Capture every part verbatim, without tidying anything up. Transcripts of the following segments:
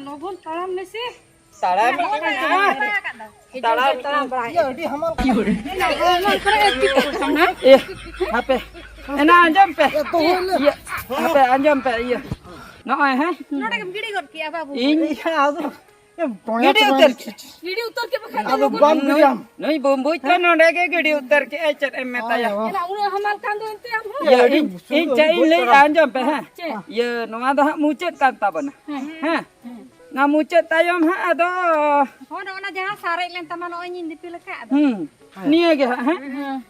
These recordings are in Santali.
ᱞᱚᱜᱚᱱ ᱛᱟᱲᱟᱢ ᱢᱮᱥᱮ᱾ ᱛᱟᱲᱟᱢ ᱢᱮ᱾ ᱛᱟᱲᱟᱢ᱾ ᱤᱭᱟᱹ, ᱟᱹᱰᱤ ᱦᱟᱢᱟᱞ ᱠᱟᱱᱟ᱾ ᱮ, ᱦᱟᱯᱮ᱾ ᱮᱱᱟ ᱟᱸᱡᱚᱢ ᱯᱮ᱾ ᱤᱭᱟᱹ, ᱦᱟᱯᱮ ᱟᱸᱡᱚᱢ ᱯᱮ, ᱤᱭᱟᱹ᱾ ᱱᱚᱜᱼᱚᱭ, ᱦᱮᱸ᱾ ᱱᱚᱰᱮ ᱜᱮᱢ ᱜᱤᱰᱤ ᱜᱚᱫ ᱠᱮᱜᱼᱟ, ᱵᱟᱹᱵᱩ᱾ ᱤᱧ ᱤᱭᱟᱹ, ᱟᱫᱚ, ᱮ, ᱵᱚᱭᱟ ᱜᱤᱰᱤ ᱪᱟᱵᱟ ᱩᱛᱟᱹᱨ ᱮᱱ᱾ ᱠᱮᱜᱼᱟ᱾ ᱜᱤᱰᱤ ᱩᱛᱟᱹᱨ ᱠᱮᱫ ᱵᱟᱠᱷᱟᱱ ᱟᱫᱚ ᱫᱚ ᱵᱟᱢ ᱜᱤᱰᱤᱭᱟᱢ᱾ ᱱᱩᱭ ᱵᱩᱢᱵᱩᱡ ᱛᱚ ᱱᱚᱰᱮ ᱜᱮ ᱜᱤᱰᱤ ᱩᱛᱟᱹᱨ ᱠᱮᱜᱼᱟᱭ, ᱪᱮᱫ ᱮᱢ ᱢᱮᱛᱟᱭᱟ? ᱦᱳᱭ, ᱦᱳᱭ᱾ ᱮᱱᱟ ᱩᱱᱟᱹᱜ ᱦᱟᱢᱟᱞ ᱠᱷᱟᱱ ᱫᱚ ᱮᱱᱛᱮ ᱟᱢ ᱦᱚᱸ᱾ ᱤᱭᱟᱹ, ᱤᱧ, ᱤᱧ ᱪᱮᱫ ᱤᱧ ᱞᱟᱹᱭᱮᱜᱼᱟ, ᱟᱸᱡᱚᱢ ᱯᱮ, ᱦᱮᱸ᱾ ᱪᱮᱫ? ᱤᱭᱟᱹ, ᱱᱚᱣᱟ ᱫᱚ ᱦᱟᱸᱜ ᱢᱩᱪᱟᱹᱫ ᱠᱟᱱ ᱛᱟᱵᱚᱱᱟ᱾ ᱦᱮᱸ᱾ ᱦᱮᱸ᱾ ᱱᱚᱣᱟ ᱢᱩᱪᱟᱹᱫ ᱛᱟᱭᱚᱢ ᱦᱟᱸᱜ ᱟᱫᱚ ᱦᱳᱭ, ᱱᱚᱜᱼᱚ ᱱᱟ ᱡᱟᱦᱟᱸ ᱥᱟᱨᱮᱡ ᱞᱮᱱ ᱛᱟᱢᱟ, ᱱᱚᱜᱼᱚᱭ ᱤᱧ ᱫᱤᱯᱤᱞ ᱟᱠᱟᱫ ᱫᱚ᱾ ᱦᱩᱸ᱾ ᱦᱮᱸ᱾ ᱱᱤᱭᱟᱹ ᱜᱮ ᱦᱟᱸᱜ, ᱦᱮᱸ? ᱦᱮᱸ᱾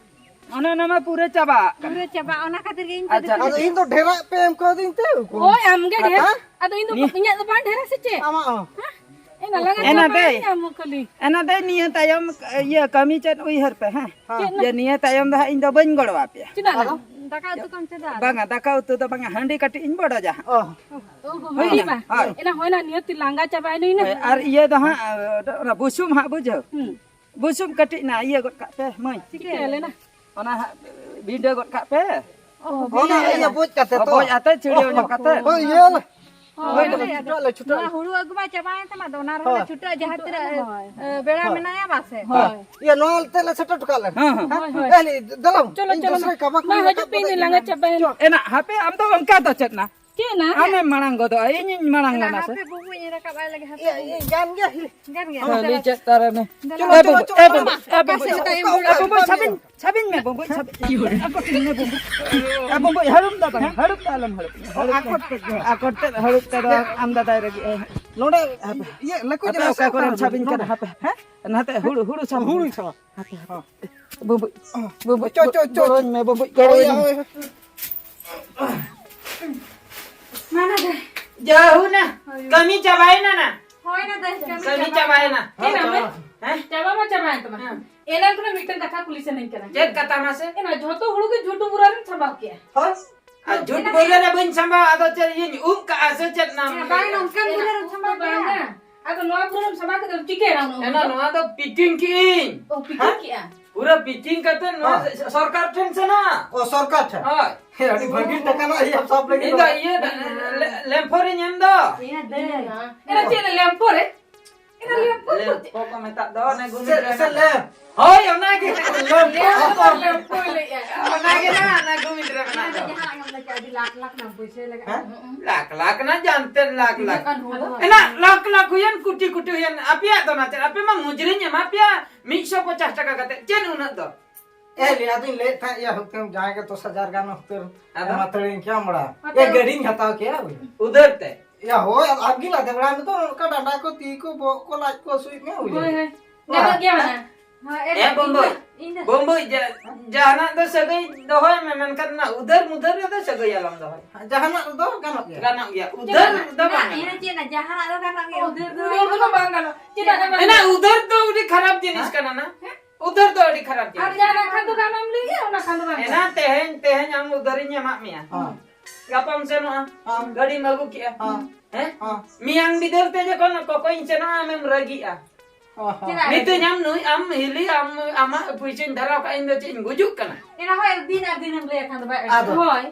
ᱚᱱᱟ, ᱚᱱᱟ ᱢᱟ ᱯᱩᱨᱟᱹ ᱪᱟᱵᱟᱜ ᱠᱟᱱᱟ᱾ ᱯᱩᱨᱟᱹ ᱪᱟᱵᱟ, ᱚᱱᱟ ᱠᱷᱟᱹᱛᱤᱨ ᱜᱮ ᱤᱧ ᱟᱪᱪᱷᱟ, ᱛᱟᱹᱫᱤᱧ ᱟᱫᱚ ᱠᱟᱱᱟ᱾ ᱤᱧ ᱫᱚ ᱰᱷᱮᱨᱟᱜ ᱯᱮ ᱮᱢ ᱠᱟᱣᱫᱤᱧ ᱛᱮ, ᱩᱠᱩᱨ᱾ ᱦᱳᱭ, ᱟᱢ ᱜᱮ ᱰᱷᱮᱨ᱾ ᱦᱮᱸ? ᱟᱫᱚ ᱤᱧ ᱫᱚ ᱱᱤᱭᱟᱹ ᱤᱧᱟᱹᱜ ᱫᱚ ᱵᱟᱝ ᱰᱷᱮᱨᱟ ᱥᱮ ᱪᱮᱫ? ᱟᱢᱟᱜ ᱦᱚᱸ᱾ ᱦᱮᱸ? ᱮᱱᱟ ᱞᱟᱸᱜᱟ ᱮᱱᱟ ᱪᱟᱵᱟᱭ ᱫᱟᱹᱭ, ᱱᱟᱢ ᱠᱷᱟᱹᱞᱤ᱾ ᱮᱱᱟ ᱫᱟᱹᱭ, ᱱᱤᱭᱟᱹ ᱛᱟᱭᱚᱢ, ᱤᱭᱟᱹ, ᱠᱟᱹᱢᱤ ᱪᱮᱫ ᱩᱭᱦᱟᱹᱨ ᱯᱮ, ᱦᱮᱸ? ᱦᱮᱸ᱾ ᱪᱮᱫ ᱡᱮ ᱱᱟᱜ? ᱱᱤᱭᱟᱹ ᱛᱟᱭᱚᱢ ᱫᱚ ᱦᱟᱸᱜ ᱤᱧ ᱫᱚ ᱵᱟᱹᱧ ᱜᱚᱲᱚ ᱟᱯᱮᱭᱟ᱾ ᱪᱮᱫᱟᱜ ᱟᱫᱚ? ᱱᱟᱜ? ᱫᱟᱠᱟ ᱩᱛᱩ ᱠᱚᱢ ᱪᱮᱫᱟᱜ? ᱵᱟᱝᱟ, ᱫᱟᱠᱟ ᱩᱛᱩ ᱫᱚ ᱵᱟᱝᱟ, ᱦᱟᱺᱰᱤ ᱠᱟᱹᱴᱤᱡ ᱤᱧ ᱵᱚᱰᱚᱡᱟ ᱦᱟᱸᱜ᱾ ᱚ᱾ ᱚ, ᱦᱳᱭ ᱦᱟᱺᱰᱤ ᱱᱟ? ᱵᱟᱝ? ᱦᱳᱭ᱾ ᱮᱱᱟ ᱦᱳᱭ ᱱᱟ, ᱱᱤᱭᱟᱹ ᱛᱤ ᱞᱟᱸᱜᱟ ᱪᱟᱵᱟᱭ ᱱᱟᱹᱧ ᱱᱟ᱾ ᱦᱳᱭ, ᱟᱨ ᱤᱭᱟᱹ ᱫᱚ ᱦᱟᱸᱜ, ᱚᱱᱟ ᱵᱩᱥᱩᱢ ᱦᱟᱸᱜ, ᱵᱩᱡᱷᱟᱹᱣ? ᱦᱩᱸ᱾ ᱵᱩᱥᱩᱵ ᱠᱟᱹᱴᱤᱡ ᱱᱟ ᱤᱭᱟᱹ ᱜᱚᱫ ᱠᱟᱜ ᱯᱮ, ᱢᱟᱹᱭ᱾ ᱪᱤᱠᱟᱹ ᱞᱮᱱᱟ? ᱚᱱᱟ ᱦᱟᱸᱜ ᱵᱤᱸᱰᱟᱹ ᱜᱚᱫ ᱠᱟᱜ ᱯᱮ᱾ ᱚ, ᱚᱱᱟ ᱵᱤᱸᱰᱟᱹ ᱤᱭᱟᱹ ᱜᱮ᱾ ᱵᱚᱡ ᱠᱟᱛᱮ ᱚ, ᱛᱚ᱾ ᱵᱚᱡ ᱟᱛᱮ, ᱪᱷᱩᱲᱭᱟᱹᱣ ᱧᱚᱜ ᱠᱟᱛᱮ᱾ ᱦᱳᱭ, ᱤᱭᱟᱹ᱾ ᱦᱳᱭ, ᱦᱳᱭ, ᱦᱳᱭ, ᱟᱫᱚ ᱪᱷᱩᱴᱟᱹᱜ ᱟᱞᱮ, ᱪᱷᱩᱴᱟᱹᱜ ᱱᱚᱣᱟ ᱟᱞᱮ᱾ ᱦᱩᱲᱩ ᱟᱹᱜᱩ ᱢᱟ ᱪᱟᱵᱟᱭᱮᱱ ᱛᱟᱢᱟ, ᱟᱫᱚ ᱚᱱᱟ ᱨᱮᱦᱚᱸ ᱞᱮ ᱦᱳᱭ᱾ ᱪᱷᱩᱴᱟᱹᱜᱼᱟ, ᱡᱟᱦᱟᱸ ᱛᱤᱱᱟᱹᱜ, ᱦᱳᱭ᱾ ᱮ, ᱵᱮᱲᱟ ᱦᱳᱭ᱾ ᱢᱮᱱᱟᱭᱟ ᱵᱟᱥᱮ? ᱦᱳᱭ᱾ ᱤᱭᱟᱹ, ᱱᱚᱣᱟ ᱛᱮ ᱞᱮ ᱥᱮᱴᱮᱨ ᱦᱚᱴᱚ ᱠᱟᱜ ᱞᱮ᱾ ᱦᱮᱸ, ᱦᱮᱸ᱾ ᱦᱮᱸ? ᱦᱳᱭ, ᱦᱳᱭ᱾ ᱮ, ᱫᱮᱞᱟ, ᱪᱚᱞᱚ, ᱤᱧ ᱪᱚᱞᱚ, ᱫᱚᱥᱨᱟ ᱢᱟ᱾ ᱠᱟᱵᱟ ᱢᱟ, ᱠᱚᱧ ᱦᱤᱡᱩᱜ ᱨᱟᱠᱟᱵ ᱯᱮ, ᱤᱧ ᱠᱟᱫᱟ, ᱫᱚ ᱤᱧ ᱞᱟᱸᱜᱟ ᱦᱚᱸ᱾ ᱪᱟᱵᱟᱭᱮᱱᱟ᱾ ᱮᱱᱟ, ᱦᱟᱯᱮ, ᱟᱢ ᱫᱚ ᱚᱱᱠᱟ ᱫᱚ ᱪᱮᱫ ᱱᱟ? ᱪᱮᱫ ᱱᱟ? ᱟᱢᱮᱢ ᱢᱟᱲᱟᱝ ᱜᱚᱫᱚᱜᱼᱟ, ᱤᱧᱤᱧ ᱢᱟᱲᱟᱝ ᱮᱱᱟ ᱞᱮᱱᱟ ᱥᱮ᱾ ᱦᱟᱯᱮ ᱵᱩᱵᱩᱧ ᱨᱟᱠᱟᱵ ᱟᱭ ᱞᱟᱹᱜᱤᱫ, ᱦᱟᱯᱮ ᱤᱭᱟᱹ, ᱵᱩᱵᱩ᱾ ᱤᱭᱟᱹ, ᱜᱟᱱ ᱜᱮᱭᱟ, ᱦᱤ᱾ ᱜᱟᱱ ᱜᱮᱭᱟ᱾ ᱦᱳᱭ, ᱞᱟᱹᱭ ᱪᱮᱫ ᱛᱟᱨᱟ ᱱᱮ᱾ ᱫᱮᱞᱟ᱾ ᱮ, ᱵᱩᱵᱩ, ᱮ, ᱵᱩᱵᱩ, ᱮ, ᱵᱩᱵᱩ, ᱮ, ᱵᱩᱵᱩ, ᱥᱟᱵᱤᱱ ᱢᱮ, ᱵᱩᱵᱩ, ᱥᱟᱵᱤᱱ ᱢᱮ, ᱵᱩᱵᱩ, ᱥᱟᱵᱤᱱ᱾ ᱮ, ᱵᱩᱵᱩ, ᱮ, ᱵᱩᱵᱩ, ᱦᱟᱹᱲᱩᱵ ᱫᱚ ᱵᱟᱝ, ᱦᱟᱹᱲᱩᱵ ᱫᱚ ᱟᱞᱚᱢ ᱦᱟᱹᱲᱩᱵ᱾ ᱦᱟᱹᱲᱩᱵ ᱟᱠᱚᱴ ᱛᱮᱫ ᱫᱚ᱾ ᱟᱠᱚᱴ ᱛᱮᱫ, ᱦᱟᱹᱲᱩᱵ ᱛᱮᱫᱚ ᱟᱢ ᱫᱟᱫᱟᱭ ᱨᱟᱹᱜᱤᱜ ᱟᱭ᱾ ᱱᱚᱰᱮ, ᱤᱭᱟᱹ, ᱞᱟᱹᱠᱩ ᱟᱯᱮ ᱡᱟᱭᱜᱟ ᱚᱠᱟ ᱥᱮ ᱠᱚᱨᱮᱢ ᱚᱠᱟ ᱥᱟᱵᱤᱱ ᱠᱟᱱᱟ? ᱱᱚᱰᱮ? ᱦᱟᱯᱮ, ᱦᱮᱸ? ᱱᱟᱛᱮ ᱦᱩᱲᱩ, ᱦᱩᱲᱩ ᱥᱟᱵ ᱦᱩᱲᱩᱧ ᱢᱮ᱾ ᱥᱟᱵᱟ᱾ ᱦᱟᱯᱮ, ᱦᱟᱯᱮ᱾ ᱦᱮᱸ᱾ ᱵᱩᱵᱩᱡ, ᱵᱩᱵᱩᱡ, ᱪᱚ, ᱪᱚ, ᱪᱚ, ᱪᱚ᱾ ᱜᱚᱲᱚᱧ ᱢᱮ, ᱵᱩᱵᱩᱡ, ᱦᱳᱭ, ᱜᱚᱲᱚᱧ ᱢᱮ᱾ ᱦᱳᱭ, ᱦᱳᱭ᱾ ᱢᱟ ᱱᱚᱰᱮ᱾ ᱡᱟᱹᱦᱩ ᱱᱟ, ᱦᱳᱭ᱾ ᱠᱟᱹᱢᱤ ᱪᱟᱵᱟᱭᱮᱱᱟ ᱱᱟ? ᱦᱳᱭ ᱱᱟ ᱫᱟᱹᱭ, ᱠᱟᱹᱢᱤ ᱠᱟᱹᱢᱤ ᱪᱟᱵᱟ᱾ ᱪᱟᱵᱟᱭᱮᱱᱟ᱾ ᱦᱮᱸ, ᱪᱮᱫ ᱱᱟ ᱢᱮ? ᱪᱟᱵᱟ᱾ ᱦᱮᱸ? ᱪᱟᱵᱟ ᱢᱟ ᱪᱟᱵᱟᱭᱮᱱ ᱛᱟᱢᱟ᱾ ᱦᱮᱸ᱾ ᱮᱱᱟᱝ ᱠᱷᱚᱱᱟᱜ ᱢᱤᱫᱴᱟᱝ ᱠᱟᱛᱷᱟ ᱠᱩᱞᱤ ᱥᱟᱱᱟᱧ ᱠᱟᱱᱟ᱾ ᱪᱮᱫ ᱠᱟᱛᱷᱟ ᱢᱟᱥᱮ? ᱮᱱᱟ ᱡᱷᱚᱛᱚ ᱦᱩᱲᱩ ᱜᱮ ᱡᱷᱩᱴᱩ ᱵᱩᱨᱟ ᱨᱮᱢ ᱥᱟᱢᱵᱟᱣ ᱠᱮᱜᱼᱟ᱾ ᱦᱳᱭ᱾ ᱟᱨ ᱡᱷᱩᱴ ᱵᱩᱨᱟ ᱨᱮ ᱵᱟᱹᱧ ᱥᱟᱢᱵᱟᱣᱟ, ᱟᱫᱚ ᱪᱮᱫ ᱤᱧ ᱩᱵ ᱠᱟᱜᱼᱟ ᱥᱮ ᱪᱮᱫ ᱱᱟᱢ? ᱦᱮᱸ, ᱵᱟᱝ, ᱱᱚᱝᱠᱟᱱ ᱵᱩᱨᱟ ᱨᱮᱢ ᱥᱟᱢᱵᱟᱣ ᱠᱮᱜᱼᱟ᱾ ᱵᱟᱝᱟ᱾ ᱟᱫᱚ ᱱᱚᱣᱟ ᱯᱩᱨᱟᱹᱢ ᱥᱟᱢᱵᱟᱣ ᱠᱮᱫᱟ, ᱪᱤᱠᱟᱹᱭᱮᱱᱟ ᱩᱱᱟᱹᱜ ᱮᱱᱟ ᱩᱰᱤᱡ? ᱱᱚᱣᱟ ᱫᱚ picking ᱠᱤᱜᱼᱤᱧ᱾ ᱚ, picking ᱦᱮᱸ? ᱠᱮᱜᱼᱟ᱾ ᱯᱩᱨᱟᱹ picking ᱠᱟᱛᱮ ᱱᱚᱣᱟ ᱦᱮᱸ᱾ ᱥᱚᱨᱠᱟᱨ ᱴᱷᱮᱱ ᱥᱮᱱᱟ᱾ ᱚ, ᱥᱚᱨᱠᱟᱨ ᱴᱷᱮᱱ? ᱦᱳᱭ᱾ ᱦᱮᱸ, ᱟᱹᱰᱤ ᱵᱷᱟᱹᱜᱤ ᱴᱟᱠᱟ ᱨᱮᱱᱟᱜ ᱤᱭᱟᱹ ᱥᱟᱵ ᱞᱟᱹᱜᱤᱫ ᱤᱧ ᱫᱚ ᱫᱚ᱾ ᱤᱭᱟᱹ ᱞᱮ-, ᱞᱮ-, ᱞᱮᱢᱯᱷᱚᱨᱤᱧ ᱮᱢ ᱫᱚ᱾ ᱤᱱᱟᱹ ᱫᱟᱹᱧ᱾ ᱮᱱᱟ ᱪᱮᱫ ᱞᱮ ᱞᱮᱢᱯᱷᱚᱨᱮ? ᱮᱱᱟ ᱞᱮᱢᱯᱷᱚᱨ ᱫᱚ ᱪᱮᱫ? ᱞᱮᱢᱯᱷᱚᱨ ᱠᱚ ᱢᱮᱛᱟᱜ ᱫᱚ, ᱚᱱᱮ ᱜᱩᱢᱤᱫ ᱥᱮ, ᱨᱮ ᱥᱮ ᱢᱮᱱᱟᱜ ᱫᱚ᱾ ᱞᱮᱢᱯ᱾ ᱦᱳᱭ, ᱚᱱᱟᱜᱮ᱾ ᱞᱮᱢᱯᱷᱚᱨ ᱫᱚ ᱞᱮᱢᱯᱷᱚᱨ᱾ ᱞᱮᱢᱯᱷᱚᱨ ᱞᱟᱹᱭᱮᱜᱼᱟ᱾ ᱚᱱᱟᱜᱮ ᱱᱟ, ᱚᱱᱟ ᱜᱩᱢᱤᱫ ᱨᱮ ᱢᱮᱱᱟᱜ ᱫᱚ᱾ ᱡᱟᱦᱟᱸ ᱟᱢ ᱞᱟᱹᱭ ᱠᱮᱫ, ᱟᱹᱰᱤ ᱞᱟᱠᱷ ᱞᱟᱠᱷ ᱨᱮᱱᱟᱜ ᱯᱩᱭᱥᱟᱹ ᱞᱟᱜᱟᱜᱼᱟ᱾ ᱦᱮᱸ? ᱞᱟᱠᱷ ᱞᱟᱠᱷ ᱨᱮᱱᱟᱜ ᱡᱟᱱᱛᱮ ᱞᱟᱠᱷ ᱞᱟᱠᱷ᱾ ᱛᱤᱱᱟᱹᱜ ᱜᱟᱱ ᱦᱩᱲᱩ? ᱮᱱᱟ, ᱞᱟᱠᱷ ᱞᱟᱠᱷ ᱦᱩᱭᱮᱱ, ᱠᱩᱴᱤ ᱠᱩᱴᱤ ᱦᱩᱭᱮᱱ, ᱟᱯᱮᱭᱟᱜ ᱫᱚ ᱱᱟ ᱪᱮᱫ? ᱟᱯᱮ ᱢᱟ ᱢᱩᱡᱽᱨᱤᱧ ᱮᱢᱟ ᱯᱮᱭᱟ ᱢᱤᱫ ᱥᱚ ᱯᱚᱪᱟᱥ ᱴᱟᱠᱟ ᱠᱟᱛᱮ, ᱪᱮᱫ ᱩᱱᱟᱹᱜ ᱫᱚ? ᱮ, ᱞᱟᱹᱭ ᱟᱫᱚᱧ ᱞᱟᱹᱭᱮᱫ ᱛᱟᱦᱮᱸᱫ, ᱭᱟ, ᱦᱩᱛᱠᱟᱹᱢ ᱡᱟᱦᱟᱸᱭ ᱜᱮ ᱫᱚᱥ ᱦᱟᱡᱟᱨ ᱜᱟᱱ ᱦᱩᱛᱠᱟᱹᱢ ᱟᱫᱚ? ᱮᱢᱟ ᱛᱟᱹᱲᱤᱧ ᱠᱮᱭᱟ, ᱢᱚᱲᱟ᱾ ᱦᱟᱛᱟᱣ᱾ ᱮ, ᱜᱟᱹᱰᱤᱧ ᱦᱟᱛᱟᱣ ᱠᱮᱭᱟ, ᱵᱩᱡᱷᱟᱹᱣ᱾ ᱩᱫᱷᱟᱹᱨ ᱛᱮ? ᱭᱟ, ᱦᱳᱭ, ᱟᱫᱚ ᱟᱢᱜᱮ ᱞᱟᱫᱮ ᱵᱟᱲᱟᱭ ᱢᱮ ᱛᱚ, ᱚᱱᱠᱟ ᱰᱟᱸᱰᱟ ᱠᱚ, ᱛᱤ ᱠᱚ, ᱵᱚᱦᱚᱜ ᱠᱚ, ᱞᱟᱡ ᱠᱚ ᱦᱟᱹᱥᱩᱭᱮᱫ ᱢᱮᱭᱟ, ᱵᱩᱡᱷᱟᱹᱣ᱾ ᱦᱳᱭ, ᱦᱳᱭ᱾ ᱦᱮᱸ᱾ ᱜᱟᱱᱚᱜ ᱜᱮᱭᱟ ᱢᱟᱱᱮ᱾ ᱦᱳᱭ, ᱮ, ᱮ, ᱤᱧ ᱵᱚᱢᱵᱚᱭ, ᱢᱟ, ᱤᱧ ᱫᱚ ᱵᱚᱢᱵᱚᱭ, ᱡᱟ-, ᱡᱟᱦᱟᱱᱟᱜ ᱫᱚ ᱥᱟᱹᱜᱟᱹᱭ ᱫᱚᱦᱚᱭ ᱢᱮ, ᱢᱮᱱᱠᱷᱟᱱ ᱚᱱᱟ ᱩᱫᱷᱟᱹᱨ ᱢᱩᱫᱷᱟᱹᱨ ᱨᱮᱫᱚ ᱥᱟᱹᱜᱟᱹᱭ ᱟᱞᱚᱢ ᱫᱚᱦᱚᱭ᱾ ᱡᱟᱦᱟᱱᱟᱜ ᱨᱮᱫᱚ ᱜᱟᱱᱚᱜ ᱜᱮᱭᱟ᱾ ᱜᱟᱱᱚᱜ ᱜᱮᱭᱟ, ᱪᱮᱫᱟᱜ ᱩᱫᱷᱟᱹᱨ ᱵᱟᱝ? ᱫᱚ ᱵᱟᱝ ᱤᱱᱟᱹ ᱜᱟᱱᱚᱜ᱾ ᱪᱮᱫ ᱱᱟ, ᱡᱟᱦᱟᱱᱟᱜ ᱫᱚ ᱜᱟᱱᱚᱜ ᱜᱮᱭᱟ, ᱩᱫᱷᱟᱹᱨ ᱫᱚ ᱵᱟᱝ ᱜᱟᱱᱚᱜ᱾ ᱪᱮᱫᱟᱜ ᱫᱚ ᱵᱟᱝ ᱮᱱᱟ ᱜᱟᱱᱚᱜ? ᱩᱫᱷᱟᱹᱨ ᱫᱚ ᱟᱹᱰᱤ ᱠᱷᱟᱨᱟᱯ ᱡᱤᱱᱤᱥ ᱦᱮᱸ? ᱠᱟᱱᱟ ᱱᱟ᱾ ᱦᱮᱸ? ᱩᱫᱷᱟᱹᱨ ᱫᱚ ᱟᱹᱰᱤ ᱠᱷᱟᱨᱟᱯ ᱟᱨ ᱡᱤᱱᱤᱥ᱾ ᱡᱟᱦᱟᱱᱟᱜ ᱠᱷᱟᱱ ᱫᱚ ᱜᱟᱱᱚᱜ ᱮᱢ ᱞᱟᱹᱭ ᱜᱮᱭᱟ, ᱚᱱᱟ ᱠᱷᱟᱱ ᱫᱚ ᱵᱟᱝ ᱮᱱᱟ ᱜᱟᱱᱚᱜ᱾ ᱛᱮᱦᱮᱧ, ᱛᱮᱦᱮᱧ ᱟᱢ ᱩᱫᱷᱟᱹᱨᱤᱧ ᱮᱢᱟᱜ ᱢᱮᱭᱟ᱾ ᱦᱮᱸ᱾ ᱜᱟᱯᱟᱢ ᱥᱮᱱᱚᱜᱼᱟ, ᱦᱮᱸ᱾ ᱜᱟᱹᱰᱤᱢ ᱟᱹᱜᱩ ᱠᱮᱜᱼᱟ᱾ ᱦᱮᱸ᱾ ᱦᱮᱸ? ᱦᱮᱸ᱾ ᱢᱮᱭᱟᱝ ᱵᱤᱫᱟᱹᱞ ᱛᱮ ᱡᱚᱠᱷᱚᱱ ᱠᱚᱠᱚᱧ ᱥᱮᱱᱚᱜᱼᱟ, ᱟᱢᱮᱢ ᱨᱟᱹᱜᱤᱜᱼᱟ᱾ ᱚ, ᱦᱚᱸ᱾ ᱪᱮᱫᱟᱜ? ᱢᱤᱛᱟᱹᱧ ᱟᱢ, ᱱᱩᱭ ᱟᱢ ᱦᱤᱞᱤ, ᱟᱢ ᱟᱢᱟᱜ ᱯᱩᱭᱥᱟᱹᱧ ᱫᱷᱟᱨᱟᱣ ᱠᱟᱜ, ᱤᱧ ᱫᱚ ᱪᱮᱫ ᱤᱧ ᱜᱩᱡᱩᱜ ᱠᱟᱱᱟ? ᱮᱱᱟ ᱦᱳᱭ, ᱫᱤᱱ ᱟᱨ ᱫᱤᱱᱮᱢ ᱞᱟᱹᱭ ᱠᱷᱟᱱ ᱫᱚ ᱵᱟᱭ ᱟᱫᱚ᱾ ᱦᱳᱭ᱾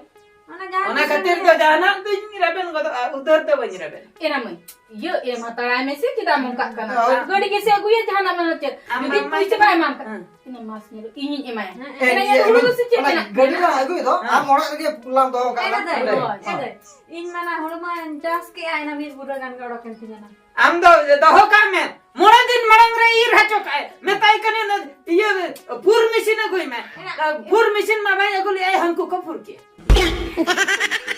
ᱚᱱᱟ ᱡᱟᱦᱟᱸ ᱚᱱᱟ ᱛᱤᱥ ᱠᱷᱟᱹᱛᱤᱨ ᱮᱢ ᱫᱚ ᱞᱟᱹᱭᱟ᱾ ᱡᱟᱦᱟᱱᱟᱜ ᱫᱚᱧ ᱨᱮᱵᱮᱱ ᱜᱚᱫᱚᱜᱼᱟ, ᱩᱫᱷᱟᱹᱨ ᱫᱚ ᱵᱟᱹᱧ ᱨᱮᱵᱮᱱ᱾ ᱮᱨᱟ ᱢᱟᱹᱭ, ᱤᱭᱟᱹ ᱮᱢ ᱦᱟᱛᱟᱲᱟᱭ ᱢᱮᱥᱮ, ᱪᱮᱫᱟᱜ ᱮᱢ ᱚᱱᱠᱟᱜ ᱠᱟᱱᱟ? ᱦᱳᱭ᱾ ᱜᱟᱹᱰᱤ ᱜᱮᱥᱮ ᱟᱹᱜᱩᱭᱟ, ᱡᱟᱦᱟᱱᱟᱜ ᱢᱟᱱᱮ ᱪᱮᱫ? ᱟᱢ ᱡᱩᱫᱤ ᱢᱟᱢ ᱯᱩᱭᱥᱟᱹ ᱢᱟᱭ ᱵᱟᱭ ᱮᱢᱟᱢ ᱠᱟᱱᱟ, ᱦᱮᱸ᱾ ᱤᱧ ᱢᱟᱥ ᱧᱮᱞ, ᱤᱧᱤᱧ ᱮᱢᱟᱭᱟ᱾ ᱦᱮᱸ, ᱮᱱᱟ ᱮᱱᱟ ᱤᱭᱟᱹ ᱦᱩᱲᱩ ᱫᱚ ᱥᱮ ᱪᱮᱫ ᱚᱱᱟ ᱢᱮᱱᱟᱜ ᱜᱟᱹᱰᱤ ᱛᱤᱧᱟ? ᱞᱟᱝ ᱟᱹᱜᱩᱭ ᱫᱚ, ᱦᱮᱸ᱾ ᱟᱢ ᱚᱲᱟᱜ ᱨᱮᱜᱮ ᱞᱟᱝ ᱫᱚᱦᱚ ᱠᱟᱜᱼᱟ᱾ ᱮᱱᱟ ᱫᱟᱹᱭ, ᱦᱳᱭ, ᱦᱳᱭ, ᱮᱱᱟ ᱦᱳᱭ᱾ ᱫᱟᱹᱭ᱾ ᱤᱧ ᱢᱟᱱᱟ ᱦᱩᱲᱩ ᱢᱟᱧ ᱪᱟᱥ ᱠᱮᱜᱼᱟ, ᱮᱱᱟ ᱢᱤᱫ ᱵᱩᱨᱟᱹ ᱜᱟᱱ ᱜᱮ ᱚᱰᱚᱠ ᱮᱱ ᱛᱤᱧᱟ ᱱᱟ᱾ ᱟᱢ ᱫᱚ ᱫᱚᱦᱚ ᱠᱟᱜ ᱢᱮ, ᱢᱚᱬᱮ ᱫᱤᱱ ᱢᱟᱲᱟᱝ ᱨᱮ ᱤᱨ ᱦᱚᱪᱚ ᱠᱟᱜ ᱮ᱾ ᱢᱮᱛᱟᱭ ᱠᱟᱹᱱᱟᱹᱧ, ᱚᱱᱟ ᱤᱭᱟᱹ ᱯᱷᱩᱨ ᱢᱮᱥᱤᱱ ᱟᱹᱜᱩᱭ ᱢᱮ᱾ ᱦᱮᱸ᱾ ᱯᱷᱩᱨ ᱢᱮᱥᱤᱱ ᱢᱟ ᱵᱟᱭ ᱟᱹᱜᱩ ᱞᱮᱜᱼᱟᱭ, ᱦᱟᱹᱱᱠᱩ ᱠᱚ ᱯᱷᱩᱨ ᱠᱮᱜᱼᱟ᱾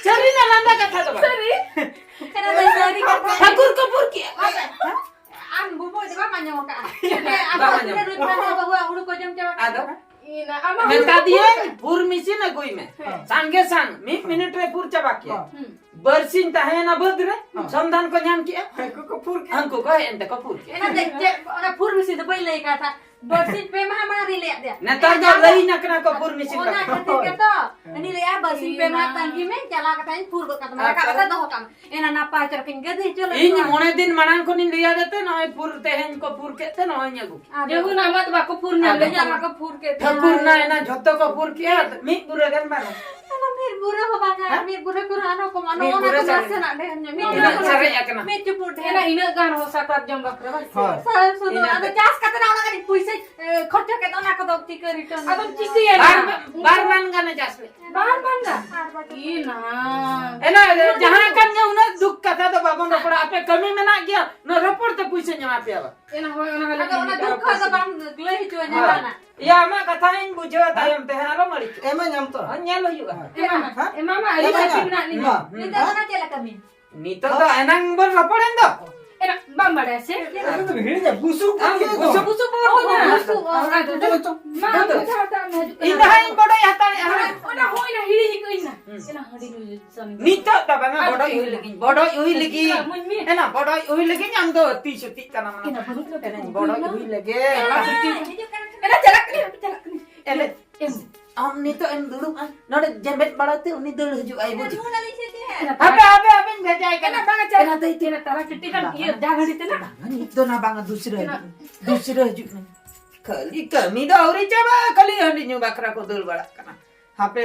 ᱥᱟᱹᱨᱤ ᱱᱟ ᱞᱟᱸᱫᱟ ᱠᱟᱛᱷᱟ ᱫᱚ ᱵᱟᱝ᱾ ᱥᱟᱹᱨᱤ? ᱮᱱᱟ ᱫᱚ ᱥᱟᱹᱨᱤ ᱠᱟᱛᱷᱟ᱾ ᱴᱷᱟᱹᱠᱩᱨ ᱠᱚ ᱯᱷᱩᱨ ᱠᱮᱜᱼᱟ᱾ ᱟᱢ ᱵᱩᱵᱩ ᱫᱚ ᱵᱟᱢ ᱟᱸᱡᱚᱢ ᱟᱠᱟᱜᱼᱟ᱾ ᱦᱮᱸ, ᱟᱵᱚ ᱵᱟᱢ ᱟᱸᱡᱚᱢ ᱛᱤᱱᱟᱹᱜ ᱟᱠᱟᱫᱟ᱾ ᱨᱩᱯ ᱵᱟᱹᱦᱩᱣᱟᱜ ᱦᱩᱲᱩ ᱠᱚ ᱡᱚᱢ ᱪᱟᱵᱟ ᱠᱮᱫᱟ᱾ ᱟᱫᱚ? ᱤᱱᱟ, ᱟᱢᱟᱜ ᱦᱩᱲᱩ ᱢᱮᱛᱟ ᱠᱚ ᱫᱤᱭᱟᱹᱧ, ᱯᱷᱩᱨ ᱠᱮᱫᱟ᱾ ᱯᱷᱩᱨ ᱢᱮᱥᱤᱱ ᱟᱹᱜᱩᱭ ᱢᱮ᱾ ᱦᱮᱸ᱾ ᱥᱟᱝᱜᱮ ᱥᱟᱝ, ᱢᱤᱫ ᱢᱤᱱᱤᱴ ᱨᱮ ᱯᱷᱩᱨ ᱪᱟᱵᱟ ᱠᱮᱭᱟ᱾ ᱦᱮᱸ᱾ ᱵᱟᱹᱨᱥᱤᱧ ᱛᱟᱦᱮᱸᱭᱮᱱᱟ ᱵᱟᱹᱫᱽ ᱨᱮ, ᱦᱮᱸ᱾ ᱥᱚᱱᱫᱷᱟᱱ ᱠᱚ ᱧᱟᱢ ᱠᱮᱜᱼᱟ᱾ ᱦᱮᱸ, ᱩᱱᱠᱩ ᱠᱚ ᱯᱷᱩᱨ ᱠᱮᱫᱟ᱾ ᱩᱱᱠᱩ ᱠᱚ ᱦᱮᱡ ᱮᱱ ᱛᱮᱠᱚ ᱯᱷᱩᱨ ᱠᱮᱫᱟ᱾ ᱮᱱᱟ ᱫᱮ, ᱪᱮᱫ, ᱚᱱᱟ ᱯᱷᱩᱨ ᱢᱮᱥᱤᱱ ᱫᱚ ᱵᱟᱹᱧ ᱞᱟᱹᱭ ᱟᱠᱟᱫ ᱛᱟᱦᱮᱸᱫ᱾ ᱵᱟᱹᱨᱥᱤᱧ ᱯᱮ ᱢᱟᱦᱟ ᱢᱟᱲᱟᱝ ᱨᱤᱧ ᱞᱟᱹᱭᱟᱫ ᱫᱮᱭᱟ᱾ ᱱᱮᱛᱟᱨ ᱫᱚ ᱮᱱᱟ ᱞᱟᱹᱭᱤᱧ ᱟᱠᱟᱱᱟ ᱠᱚ ᱯᱷᱩᱨ ᱢᱮᱥᱤᱱ ᱚᱱᱟ ᱠᱟᱛᱮ᱾ ᱠᱷᱟᱹᱛᱤᱨ ᱜᱮᱛᱚ᱾ ᱦᱮᱸ᱾ ᱩᱱᱤ ᱞᱟᱹᱭᱟ, "ᱵᱟᱹᱨᱥᱤᱧ ᱯᱮ ᱢᱟᱦᱟ ᱛᱟᱺᱜᱤ ᱢᱮ, ᱪᱟᱞᱟᱣ ᱠᱟᱛᱮ ᱤᱧ ᱯᱷᱩᱨ ᱜᱚᱫ ᱠᱟᱛᱟᱢᱟ, ᱟᱪᱪᱷᱟ᱾ ᱨᱟᱠᱟᱵ ᱠᱟᱛᱮ ᱫᱚᱦᱚ ᱠᱟᱜ ᱢᱮ᱾" ᱮᱱᱟ ᱱᱟᱯᱟᱭ ᱪᱚᱨᱚᱠ ᱤᱧ ᱜᱟᱹᱫᱷᱤ ᱦᱚᱪᱚ ᱞᱮᱫ ᱤᱧ ᱠᱚᱣᱟ᱾ ᱢᱚᱬᱮ ᱫᱤᱱ ᱢᱟᱲᱟᱝ ᱠᱷᱚᱱᱤᱧ ᱞᱟᱹᱭ ᱟᱫᱮ ᱛᱮ, ᱱᱚᱜᱼᱚᱭ ᱯᱷᱩᱨ ᱛᱮᱦᱮᱧ ᱠᱚ ᱯᱷᱩᱨ ᱠᱮᱫ ᱛᱮ ᱱᱚᱜᱼᱚᱭ ᱤᱧ ᱟᱹᱜᱩ ᱠᱮᱫ᱾ ᱟᱫᱚ ᱡᱟᱹᱦᱩ ᱱᱟ ᱢᱟ ᱛᱚ ᱵᱟᱠᱚ ᱯᱷᱩᱨ ᱧᱟᱢ ᱟᱫᱚ ᱞᱮᱫ ᱡᱟᱦᱟᱸ ᱠᱚ ᱯᱷᱩᱨ ᱠᱮᱫ ᱛᱮ᱾ ᱴᱷᱟᱹᱠᱩᱨ ᱱᱟ ᱮᱱᱟ ᱡᱷᱚᱛᱚ ᱠᱚ ᱯᱷᱩᱨ ᱠᱮᱫᱼᱟ, ᱢᱤᱫ ᱵᱩᱨᱟᱹ ᱜᱟᱱ ᱵᱟᱝ᱾ ᱮᱱᱟ ᱢᱤᱫ ᱵᱩᱨᱟᱹ ᱦᱚᱸ ᱵᱟᱝᱟ, ᱦᱮᱸ? ᱢᱤᱫ ᱵᱩᱨᱟᱹ ᱠᱚᱨᱮ ᱟᱨᱦᱚᱸ ᱠᱚᱢᱟ, ᱢᱤᱫ ᱱᱚᱜᱼᱚ ᱱᱟ ᱵᱩᱨᱟᱹ ᱠᱚ ᱥᱟᱨᱮᱡ᱾ ᱱᱟᱥᱮᱱᱟᱜ ᱰᱷᱮᱨ ᱧᱚᱜ, ᱢᱤᱫ ᱤᱱᱟᱹᱜ ᱵᱩᱨᱟᱹ ᱥᱟᱨᱮᱡ ᱟᱠᱟᱱᱟ᱾ ᱢᱤᱫ ᱪᱩᱯᱩᱫ ᱰᱷᱮᱨ᱾ ᱮᱱᱟ ᱤᱱᱟᱹᱜ ᱜᱟᱱ ᱦᱚᱸ ᱥᱟᱠᱨᱟᱛ ᱡᱚᱢ ᱵᱟᱠᱷᱨᱟ ᱵᱟᱝ? ᱦᱳᱭ᱾ ᱥᱟᱨ ᱥᱩᱱᱩᱢ, ᱤᱱᱟᱹ ᱟᱫᱚ ᱛᱮ᱾ ᱪᱟᱥ ᱠᱟᱛᱮ ᱱᱟᱜ ᱚᱱᱟ ᱠᱟᱹᱴᱤᱡ ᱯᱩᱭᱥᱟᱹ, ᱮ, ᱠᱷᱚᱨᱪᱟ ᱠᱮᱫ, ᱚᱱᱟ ᱠᱚᱫᱚ ᱪᱤᱠᱟᱹ return ᱟᱫᱚᱢ ᱧᱟᱢᱟ? ᱪᱤᱠᱟᱹᱭᱟ? ᱵᱟᱨ, ᱵᱟᱨ ᱢᱟᱱ ᱜᱟᱱᱮ ᱪᱟᱥ ᱞᱮᱫ᱾ ᱵᱟᱨ ᱢᱟᱱ ᱜᱟᱱ? ᱤ ᱱᱟ᱾ ᱮᱱᱟ, ᱡᱟᱦᱟᱸ ᱠᱟᱱ ᱜᱮ ᱩᱱᱟᱹᱜ ᱫᱩᱠ ᱠᱟᱛᱷᱟ ᱫᱚ ᱵᱟᱵᱚᱱ ᱨᱚᱯᱚᱲᱟ᱾ ᱟᱯᱮ ᱠᱟᱹᱢᱤ ᱢᱮᱱᱟᱜ ᱜᱮᱭᱟ, ᱱᱚᱣᱟ ᱨᱚᱯᱚᱲ ᱛᱮ ᱯᱩᱭᱥᱟᱹᱧ ᱮᱢᱟ ᱯᱮᱭᱟ ᱵᱟ᱾ ᱮᱱᱟ, ᱦᱳᱭ, ᱚᱱᱟ ᱦᱚᱸᱞᱮ ᱟᱫᱚ ᱚᱱᱟ ᱠᱟᱹᱢᱤ ᱫᱩᱠ ᱠᱟᱜᱼᱟ ᱠᱷᱚᱱ ᱫᱚ ᱯᱩᱭᱥᱟᱹ᱾ ᱵᱟᱢ ᱞᱟᱹᱭ ᱦᱚᱪᱚᱣᱟᱹᱧᱟ ᱦᱳᱭ᱾ ᱵᱟᱝᱟ? ᱭᱟ, ᱟᱢᱟᱜ ᱠᱟᱛᱷᱟ ᱦᱚᱸᱧ ᱵᱩᱡᱷᱟᱹᱣᱟ ᱛᱟᱭᱚᱢ ᱛᱮ, ᱦᱮᱸ, ᱟᱞᱚᱢ ᱟᱹᱲᱤᱥᱚᱜᱼᱟ᱾ ᱮᱢᱟᱹᱧ ᱟᱢ ᱛᱚ᱾ ᱦᱚᱸ, ᱧᱮᱞ ᱦᱩᱭᱩᱜᱼᱟ᱾ ᱮᱢᱟ, ᱦᱮᱸ? ᱮᱢᱟ ᱢᱟ, ᱟᱹᱰᱤ ᱮᱢᱟ ᱞᱟᱹᱠᱛᱤ ᱢᱟ᱾ ᱢᱮᱱᱟᱜ ᱞᱤᱧᱟ᱾ ᱢᱟ᱾ ᱱᱤᱛᱚᱜ ᱫᱚ ᱚᱱᱟ ᱪᱮᱫ ᱞᱮᱠᱟ ᱢᱤᱱ? ᱱᱤᱛᱚᱜ ᱫᱚ ᱮᱱᱟᱝ ᱵᱚᱱ ᱨᱚᱯᱚᱲᱮᱱ ᱫᱚ᱾ ᱮᱱᱟ, ᱵᱟᱢ ᱵᱟᱲᱟᱭᱟ ᱥᱮ? ᱟᱢ ᱫᱚᱢ ᱦᱤᱲᱤᱧᱟ, ᱵᱩᱥᱩᱵ ᱟᱢ ᱠᱚ ᱤᱭᱟᱹ ᱫᱚ᱾ ᱵᱩᱥᱩᱵ, ᱵᱩᱥᱩᱵ ᱵᱚᱱ ᱚ, ᱨᱚᱯᱚᱲᱟ᱾ ᱵᱩᱥᱩᱵ, ᱚ, ᱟᱫᱚ ᱫᱚ, ᱢᱟ, ᱫᱚ᱾ ᱢᱟ, ᱦᱤᱡᱩᱜ ᱠᱟᱱᱟ᱾ ᱤᱧ ᱫᱚ ᱦᱟᱸᱜ ᱤᱧ ᱵᱚᱰᱚᱡ ᱦᱟᱛᱟᱲᱮᱜᱼᱟ ᱦᱟᱸᱜ᱾ ᱚᱱᱟ, ᱚᱱᱟ ᱦᱩᱭᱱᱟ, ᱦᱤᱲᱤᱧ ᱠᱟᱹᱧ ᱱᱟ᱾ ᱦᱩᱸ᱾ ᱮᱱᱟ, ᱦᱩᱰᱤᱧ ᱦᱩᱰᱤᱧ ᱥᱟᱢ ᱱᱤᱛᱚᱜ ᱫᱚ ᱵᱟᱝᱟ, ᱟᱨ ᱵᱚᱰᱚᱡ ᱦᱩᱭ ᱞᱟᱹᱜᱤᱫ, ᱵᱚᱰᱚᱡ ᱦᱩᱭ ᱞᱟᱹᱜᱤᱫ᱾ ᱤᱧ ᱢᱟ ᱢᱚᱡᱽ ᱢᱮ᱾ ᱮᱱᱟ, ᱵᱚᱰᱚᱡ ᱦᱩᱭ ᱞᱟᱹᱜᱤᱫ, ᱟᱢ ᱫᱚ ᱛᱤᱥ ᱦᱩᱛᱤᱜ ᱠᱟᱱᱟ, ᱢᱟ᱾ ᱮᱱᱟ, ᱵᱟᱹᱱᱩᱜ ᱞᱮ ᱮᱱᱟᱧ ᱵᱚᱰᱚᱡ ᱦᱩᱭ ᱞᱟᱹᱜᱤᱫ᱾ ᱮᱱᱟ, ᱪᱟᱞᱟᱜ ᱠᱟᱹᱱᱟᱹᱧ, ᱪᱟᱞᱟᱜ ᱠᱟᱹᱱᱟᱹᱧ᱾ ᱮᱱᱮᱡ᱾ ᱮᱢ᱾ ᱟᱢ ᱱᱤᱛᱚᱜ ᱮᱢ ᱫᱩᱲᱩᱵᱼᱟ, ᱱᱚᱰᱮ ᱡᱮᱢᱵᱮᱫ ᱵᱟᱲᱟ ᱛᱮ ᱩᱱᱤ ᱫᱟᱹᱲ ᱦᱤᱡᱩᱜ ᱟᱭ, ᱵᱩᱡᱽ? ᱦᱟᱯᱮ, ᱦᱟᱯᱮ, ᱦᱟᱯᱮᱧ ᱵᱷᱮᱡᱟᱭ ᱠᱟᱱᱟ᱾ ᱮᱱᱟ, ᱵᱟᱝᱟ, ᱪᱟᱞᱟᱜ ᱮᱱᱟ, ᱫᱟᱹᱭ, ᱛᱮ, ᱮᱱᱟ, ᱛᱟᱨᱟ ᱴᱤᱴᱤ ᱜᱟᱱ, ᱵᱟᱝᱟ᱾ ᱤᱭᱟᱹ, ᱡᱟᱦᱟᱸ ᱜᱷᱟᱹᱲᱤ ᱛᱮ ᱱᱟ᱾ ᱵᱟᱝᱟ, ᱱᱤᱛ ᱫᱚ ᱱᱟ, ᱵᱟᱝᱟ, ᱫᱩᱥᱨᱟᱹ ᱮᱱᱟ᱾ ᱦᱤᱡᱩᱜ ᱢᱮ᱾ ᱫᱩᱥᱨᱟᱹ ᱦᱤᱡᱩᱜ ᱢᱮ᱾ ᱠᱷᱟᱹᱞᱤ ᱠᱟᱹᱢᱤ ᱫᱚ ᱟᱹᱣᱨᱤ ᱪᱟᱵᱟᱜᱼᱟ, ᱠᱷᱟᱹᱞᱤ ᱦᱟᱺᱰᱤ ᱧᱩ ᱵᱟᱠᱷᱨᱟ ᱠᱚ ᱫᱟᱹᱲ ᱵᱟᱲᱟᱜ ᱠᱟᱱᱟ᱾ ᱦᱟᱯᱮ,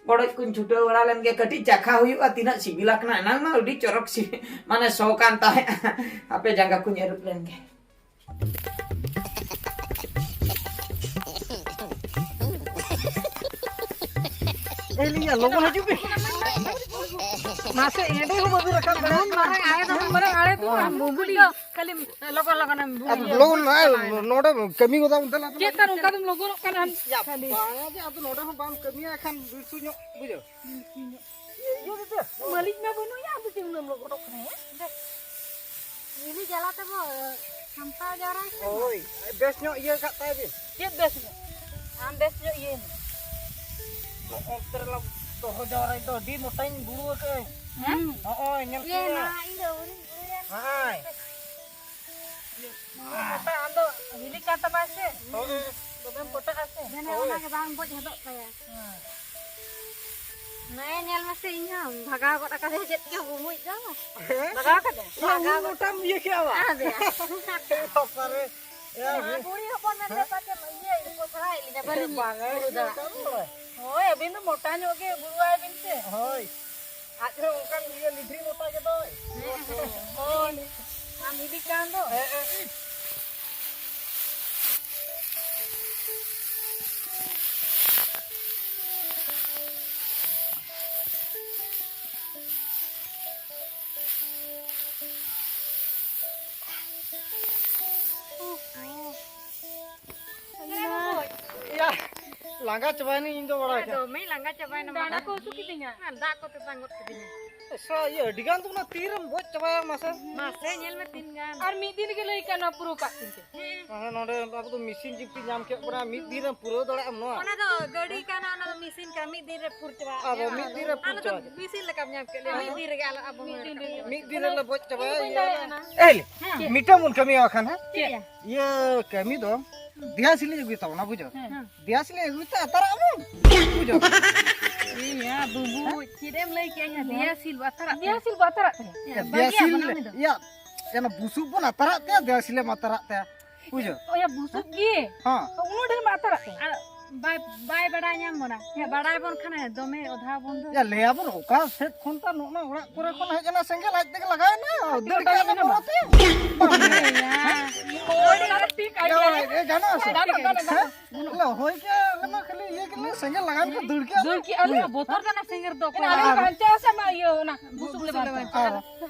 ᱵᱚᱰᱚᱡ ᱠᱚᱧ ᱪᱷᱩᱴᱟᱹᱣ ᱵᱟᱲᱟ ᱞᱮᱱ ᱜᱮ, ᱠᱟᱹᱴᱤᱡ ᱪᱟᱠᱷᱟ ᱦᱩᱭᱩᱜᱼᱟ, ᱛᱤᱱᱟᱹᱜ ᱥᱤᱵᱤᱞᱟ ᱠᱟᱱᱟ᱾ ᱮᱱᱟᱝ ᱢᱟ ᱟᱹᱰᱤ ᱪᱚᱨᱚᱠ ᱥᱤ-, ᱢᱟᱱᱮ ᱥᱚ ᱠᱟᱱ ᱛᱟᱦᱮᱸᱫ᱾ ᱦᱟᱯᱮ, ᱡᱟᱸᱜᱟ ᱠᱚᱧ ᱟᱹᱨᱩᱵ ᱞᱮᱱ ᱜᱮ᱾ ᱮ, ᱞᱤᱧᱟ, ᱞᱚᱜᱚᱱ ᱦᱤᱡᱩᱜ ᱯᱮ᱾ ᱱᱟᱥᱮ ᱮᱸᱰᱮ ᱦᱚᱸ ᱵᱟᱹᱵᱤᱱ ᱨᱟᱠᱟᱵ ᱫᱟᱲᱮᱭᱟᱜ ᱠᱟᱱᱟ᱾ ᱢᱟᱨᱟᱝ ᱟᱲᱮ ᱫᱚ ᱵᱟᱝ, ᱵᱩᱵᱩᱞᱤ ᱫᱚ ᱠᱷᱟᱹᱞᱤ ᱞᱚᱜᱚᱱ ᱞᱚᱜᱚᱱ ᱮᱢ ᱟᱨ ᱵᱩᱵᱩᱞᱤᱭᱟ᱾ ᱞᱚᱜᱚᱱ ᱱᱚᱜᱼᱚᱭ ᱱᱚᱰᱮ ᱠᱟᱹᱢᱤ ᱜᱚᱫᱟ ᱚᱱᱛᱮ ᱞᱟᱛᱟᱨ ᱪᱮᱫ ᱨᱮ᱾ ᱠᱟᱨ ᱚᱱᱠᱟ ᱫᱚᱢ ᱞᱚᱜᱚᱱᱚᱜ ᱠᱟᱱᱟ ᱟᱢ? ᱭᱟ, ᱠᱷᱟᱹᱞᱤ᱾ ᱵᱟᱝᱟ ᱡᱮ ᱟᱫᱚ ᱱᱚᱰᱮ ᱦᱚᱸ ᱵᱟᱢ ᱠᱟᱹᱢᱤᱭᱟ, ᱮᱱᱠᱷᱟᱱ ᱵᱤᱨᱥᱩ ᱧᱚᱜ ᱵᱩᱡᱷᱟᱹᱣ᱾ ᱤᱭᱟᱹ ᱫᱚ ᱪᱮᱫ? ᱢᱟᱹᱞᱤᱠ ᱢᱟ ᱵᱟᱹᱱᱩᱭᱟ, ᱟᱫᱚ ᱪᱮᱫ ᱩᱱᱟᱹᱜ ᱮᱢ ᱞᱚᱜᱚᱱᱚᱜ ᱠᱟᱱᱟ, ᱦᱮᱸ? ᱫᱮ, ᱵᱤᱞᱤ ᱡᱟᱞᱟ ᱛᱮᱵᱚ ᱥᱟᱢᱴᱟᱣ ᱡᱟᱣᱨᱟᱭ ᱠᱟᱱᱟ᱾ ᱦᱳᱭ, ᱵᱮᱥ ᱧᱚᱜ ᱤᱭᱟᱹ ᱠᱟᱜ ᱛᱟᱭ ᱵᱤᱱ᱾ ᱪᱮᱫ ᱵᱮᱥ ᱧᱚᱜ? ᱟᱢ ᱵᱮᱥ ᱧᱚᱜ ᱤᱭᱟᱹᱭ ᱢᱮ᱾ ᱚᱱᱛᱮ ᱨᱮᱞᱟᱝ ᱫᱚᱦᱚ ᱡᱟᱣᱨᱟᱭ ᱫᱚ, ᱟᱹᱰᱤ ᱢᱚᱴᱟᱧ ᱵᱩᱲᱩ ᱟᱠᱟᱫᱟᱹᱧ᱾ ᱦᱮᱸ? ᱱᱚᱜᱼᱚᱭ, ᱧᱮᱞ ᱤᱭᱟᱹ ᱠᱚᱢ᱾ ᱢᱟ, ᱤᱧ ᱫᱚ ᱟᱹᱣᱨᱤᱧ ᱵᱩᱲᱩᱭᱟ᱾ ᱦᱳᱭ᱾ ᱢᱚᱴᱟ ᱟᱢ ᱫᱚ ᱦᱤᱞᱤ ᱠᱟᱱ ᱛᱟᱢᱟ ᱥᱮ? ᱦᱳᱭ᱾ ᱫᱚᱢᱮᱢ ᱯᱚᱴᱟᱜᱼᱟ ᱥᱮ? ᱢᱮᱱᱟ ᱦᱳᱭ᱾ ᱚᱱᱟ ᱜᱮ ᱵᱟᱝ ᱵᱚᱡ ᱦᱚᱫᱚᱜ ᱛᱟᱭᱟ᱾ ᱦᱮᱸ᱾ ᱱᱚᱜᱼᱚᱭ ᱧᱮᱞ ᱢᱮᱥᱮ, ᱤᱧ ᱦᱚᱸ ᱵᱷᱟᱜᱟᱣ ᱜᱚᱫ ᱟᱠᱟᱫᱟᱭ ᱪᱮᱫ ᱪᱚ ᱵᱩᱢᱩᱡ ᱫᱚ᱾ ᱦᱮᱸ? ᱵᱷᱟᱜᱟᱣ ᱠᱟᱫᱟᱭ? ᱵᱷᱟᱜᱟᱣ ᱜᱚᱫ ᱢᱚᱴᱟᱢ ᱤᱭᱟᱹ ᱠᱮᱜᱼᱟ ᱵᱟ? ᱟᱫᱮ᱾ ᱵᱟᱯᱟᱨᱮ᱾ ᱮ, ᱱᱚᱣᱟ ᱵᱩᱲᱦᱤ ᱦᱚᱯᱚᱱ ᱢᱮᱱᱛᱮ ᱦᱮᱸ? ᱯᱟᱪᱮᱫ ᱤᱭᱟᱹ ᱯᱚᱥᱲᱟᱭᱮᱫ ᱞᱤᱧᱟ, ᱵᱟᱹᱞᱤᱧ ᱵᱟᱝᱟ, ᱵᱩᱨᱩ ᱫᱟᱲᱮᱭᱟᱜ ᱠᱟᱱᱟ᱾ ᱦᱳᱭ, ᱟᱹᱵᱤᱱ ᱫᱚ ᱢᱚᱴᱟ ᱧᱚᱜ ᱜᱮ ᱵᱩᱨᱩ ᱟᱭ ᱵᱤᱱ ᱥᱮ᱾ ᱦᱳᱭ᱾ ᱟᱡ ᱦᱚᱸ ᱚᱱᱠᱟᱱ ᱤᱭᱟᱹ ᱞᱤᱫᱷᱨᱤ ᱢᱚᱴᱟ ᱜᱮᱫᱚᱭ᱾ ᱦᱳᱭ᱾ ᱟᱢ ᱤᱫᱤ ᱠᱟᱱ ᱫᱚ᱾ ᱦᱮᱸ, ᱦᱮᱸ᱾ ᱮᱭᱟ, ᱞᱟᱸᱜᱟ ᱪᱟᱵᱟᱭᱮᱱᱟᱹᱧ ᱤᱧ ᱫᱚ ᱵᱟᱲᱟᱭ ᱠᱷᱟᱱ᱾ ᱫᱚᱢᱮᱧ ᱞᱟᱸᱜᱟ ᱪᱟᱵᱟᱭᱮᱱᱟ, ᱰᱟᱸᱰᱟ ᱢᱟᱱᱮ᱾ ᱠᱚ ᱦᱟᱹᱥᱩ ᱠᱤᱫᱤᱧᱟ᱾ ᱦᱮᱸ, ᱫᱟᱜ ᱠᱚ ᱛᱮᱛᱟᱝ ᱜᱚᱫ ᱠᱤᱫᱤᱧᱟ᱾ ᱟᱪᱪᱷᱟ, ᱤᱭᱟᱹ, ᱟᱹᱰᱤ ᱜᱟᱱ ᱫᱚ ᱚᱱᱟ ᱛᱤᱨᱮᱢ ᱵᱚᱡ ᱪᱟᱵᱟᱭᱟ ᱢᱟᱥᱮ? ᱢᱟᱥᱮ, ᱧᱮᱞ ᱢᱮ ᱛᱤᱱ ᱜᱟᱱ᱾ ᱟᱨ ᱢᱤᱫ ᱫᱤᱱ ᱨᱮᱜᱮ ᱞᱟᱹᱭ ᱠᱟᱱᱟ ᱯᱩᱨᱟᱹᱣ ᱠᱟᱜ ᱛᱤᱧ ᱛᱮ᱾ ᱦᱮᱸ᱾ ᱢᱟᱥᱮ, ᱱᱚᱰᱮ ᱟᱵᱚ ᱫᱚ ᱢᱮᱥᱤᱱ ᱡᱩᱠᱛᱤ ᱧᱟᱢ ᱠᱮᱫ ᱵᱚᱱᱟ, ᱢᱤᱫ ᱫᱤᱱ ᱨᱮᱢ ᱯᱩᱨᱟᱹᱣ ᱫᱟᱲᱮᱭᱟᱜᱼᱟᱢ ᱱᱚᱣᱟ? ᱚᱱᱟ ᱫᱚ ᱜᱟᱹᱰᱤ ᱠᱟᱱᱟ, ᱚᱱᱟ ᱫᱚ ᱢᱮᱥᱤᱱ ᱠᱟᱱᱟ, ᱢᱤᱫ ᱫᱤᱱ ᱨᱮ ᱯᱩᱨ ᱪᱟᱵᱟᱜᱼᱟ᱾ ᱟᱫᱚ ᱢᱤᱫ ᱫᱤᱱ ᱨᱮ ᱯᱩᱨ ᱟᱞᱮ ᱫᱚ ᱪᱟᱵᱟ ᱠᱮᱫ᱾ ᱢᱮᱥᱤᱱ ᱞᱮᱠᱟᱢ ᱧᱟᱢ ᱠᱮᱫ ᱞᱮᱭᱟ, ᱦᱮᱸ᱾ ᱢᱤᱫ ᱫᱤᱱ ᱨᱮᱜᱮ ᱟᱞᱮ ᱟᱵᱚ ᱢᱤᱫ ᱫᱤᱱ ᱨᱮ᱾ ᱢᱤᱫ ᱫᱤᱱ ᱨᱮᱞᱮ ᱵᱚᱡ ᱪᱟᱵᱟᱭᱟ, ᱤᱧ ᱵᱟᱹᱧ ᱤᱭᱟᱹ᱾ ᱫᱟᱲᱮᱭᱟᱜ ᱠᱟᱱᱟ᱾ ᱮᱭ, ᱦᱮᱸ᱾ ᱢᱤᱫᱴᱟᱝ ᱵᱚᱱ ᱠᱟᱹᱢᱤᱭᱟ ᱵᱟᱠᱷᱟᱱ, ᱦᱮᱸ? ᱪᱮᱫ ᱭᱟ? ᱤᱭᱟᱹ, ᱠᱟᱹᱢᱤ ᱫᱚ ᱦᱮᱸ᱾ ᱫᱮᱭᱟ ᱥᱤᱞᱤᱧ ᱟᱹᱜᱩᱭ ᱛᱟᱵᱚᱱᱟ, ᱵᱩᱡᱷᱟᱹᱣ? ᱦᱮᱸ᱾ ᱫᱮᱭᱟ ᱥᱤᱞᱤᱧ ᱟᱹᱜᱩᱭ ᱛᱮ ᱟᱛᱟᱨᱟᱜ ᱟᱵᱚᱱ, ᱵᱩᱡᱷᱟᱹᱣ? ᱤᱭᱟ, ᱵᱩᱵᱩ, ᱪᱮᱫ ᱮᱢ ᱞᱟᱹᱭ ᱠᱮᱜᱼᱟ? ᱤᱧ ᱫᱮᱭᱟ ᱥᱤᱞ ᱵᱚ ᱟᱛᱟᱨᱟᱜ ᱛᱮ᱾ ᱫᱮᱭᱟ ᱥᱤᱞ ᱵᱚ ᱟᱛᱟᱨᱟᱜ ᱛᱮ᱾ ᱭᱟ, ᱵᱟᱹᱜᱤᱭᱟᱜ ᱵᱚᱱᱟ ᱩᱱᱤ ᱫᱚ᱾ ᱭᱟ, ᱚᱱᱟ ᱵᱩᱥᱩᱵ ᱵᱚᱱ ᱟᱛᱟᱨᱟᱜ ᱛᱮ, ᱫᱮᱭᱟ ᱥᱤᱞᱮᱢ ᱟᱛᱟᱨᱟᱜ ᱛᱮ, ᱵᱩᱡᱷᱟᱹᱣ? ᱚ, ᱭᱟ, ᱵᱩᱥᱩᱵ ᱜᱮ? ᱦᱮᱸ᱾ ᱩᱱᱟᱹᱜ ᱰᱷᱮᱨ ᱢᱟ ᱟᱛᱟᱨᱟᱜ ᱛᱮ᱾ ᱟᱨ ᱵᱟᱭ, ᱵᱟᱭ ᱵᱟᱲᱟᱭ ᱧᱟᱢ ᱵᱚᱱᱟ᱾ ᱭᱟ, ᱵᱟᱲᱟᱭ ᱵᱚᱱ ᱠᱷᱟᱱᱮ ᱫᱚᱢᱮ ᱚᱫᱷᱟ ᱵᱚᱱ ᱫᱚ᱾ ᱭᱟ, ᱞᱟᱹᱭᱟᱵᱚᱱ ᱚᱠᱟ ᱥᱮᱫ ᱠᱷᱚᱱ ᱛᱟ ᱱᱚᱜᱼᱚ ᱱᱟ ᱚᱲᱟᱜ ᱠᱚᱨᱮ ᱠᱷᱚᱱ ᱦᱮᱡ ᱮᱱᱟ ᱥᱮᱸᱜᱮᱞ, ᱟᱡ ᱛᱮᱜᱮ ᱞᱟᱜᱟᱣ ᱮᱱᱟ, ᱫᱟᱹᱲ ᱠᱮᱜᱼᱟ ᱞᱮ ᱵᱚᱨᱚᱛᱮ᱾ ᱭᱟ᱾ ᱦᱳᱭ, ᱚᱱᱟ ᱫᱚ ᱴᱷᱤᱠ ᱟᱭᱰᱤᱭᱟ᱾ ᱜᱟᱱᱚᱜᱼᱟ, ᱜᱟᱱᱚᱜᱼᱟ, ᱜᱟᱱᱚᱜᱼᱟ, ᱜᱟᱱᱚᱜᱼᱟ᱾ ᱦᱮᱸ? ᱞᱮ ᱦᱳᱭ ᱠᱮ, ᱟᱞᱮ ᱢᱟ ᱠᱷᱟᱹᱞᱤ ᱤᱭᱟᱹ ᱠᱮᱫ ᱞᱮ, ᱥᱮᱸᱜᱮᱞ ᱞᱟᱜᱟᱣ ᱮᱱ ᱠᱷᱟᱱ ᱫᱟᱹᱲ ᱠᱮᱜᱼᱟ ᱞᱮ᱾ ᱫᱟᱹᱲ ᱠᱮᱜᱼᱟ ᱞᱮ, ᱵᱚᱛᱚᱨ ᱫᱚ ᱚᱱᱟ ᱥᱮᱸᱜᱮᱞ ᱫᱚ ᱚᱠᱚᱭ ᱟᱨ ᱵᱟᱧᱪᱟᱣ ᱥᱮ ᱢᱟ ᱤᱭᱟᱹ ᱚᱱᱟ ᱵᱩᱥᱩᱵ ᱞᱮ ᱵᱟᱧᱪᱟᱣ᱾ ᱟᱨ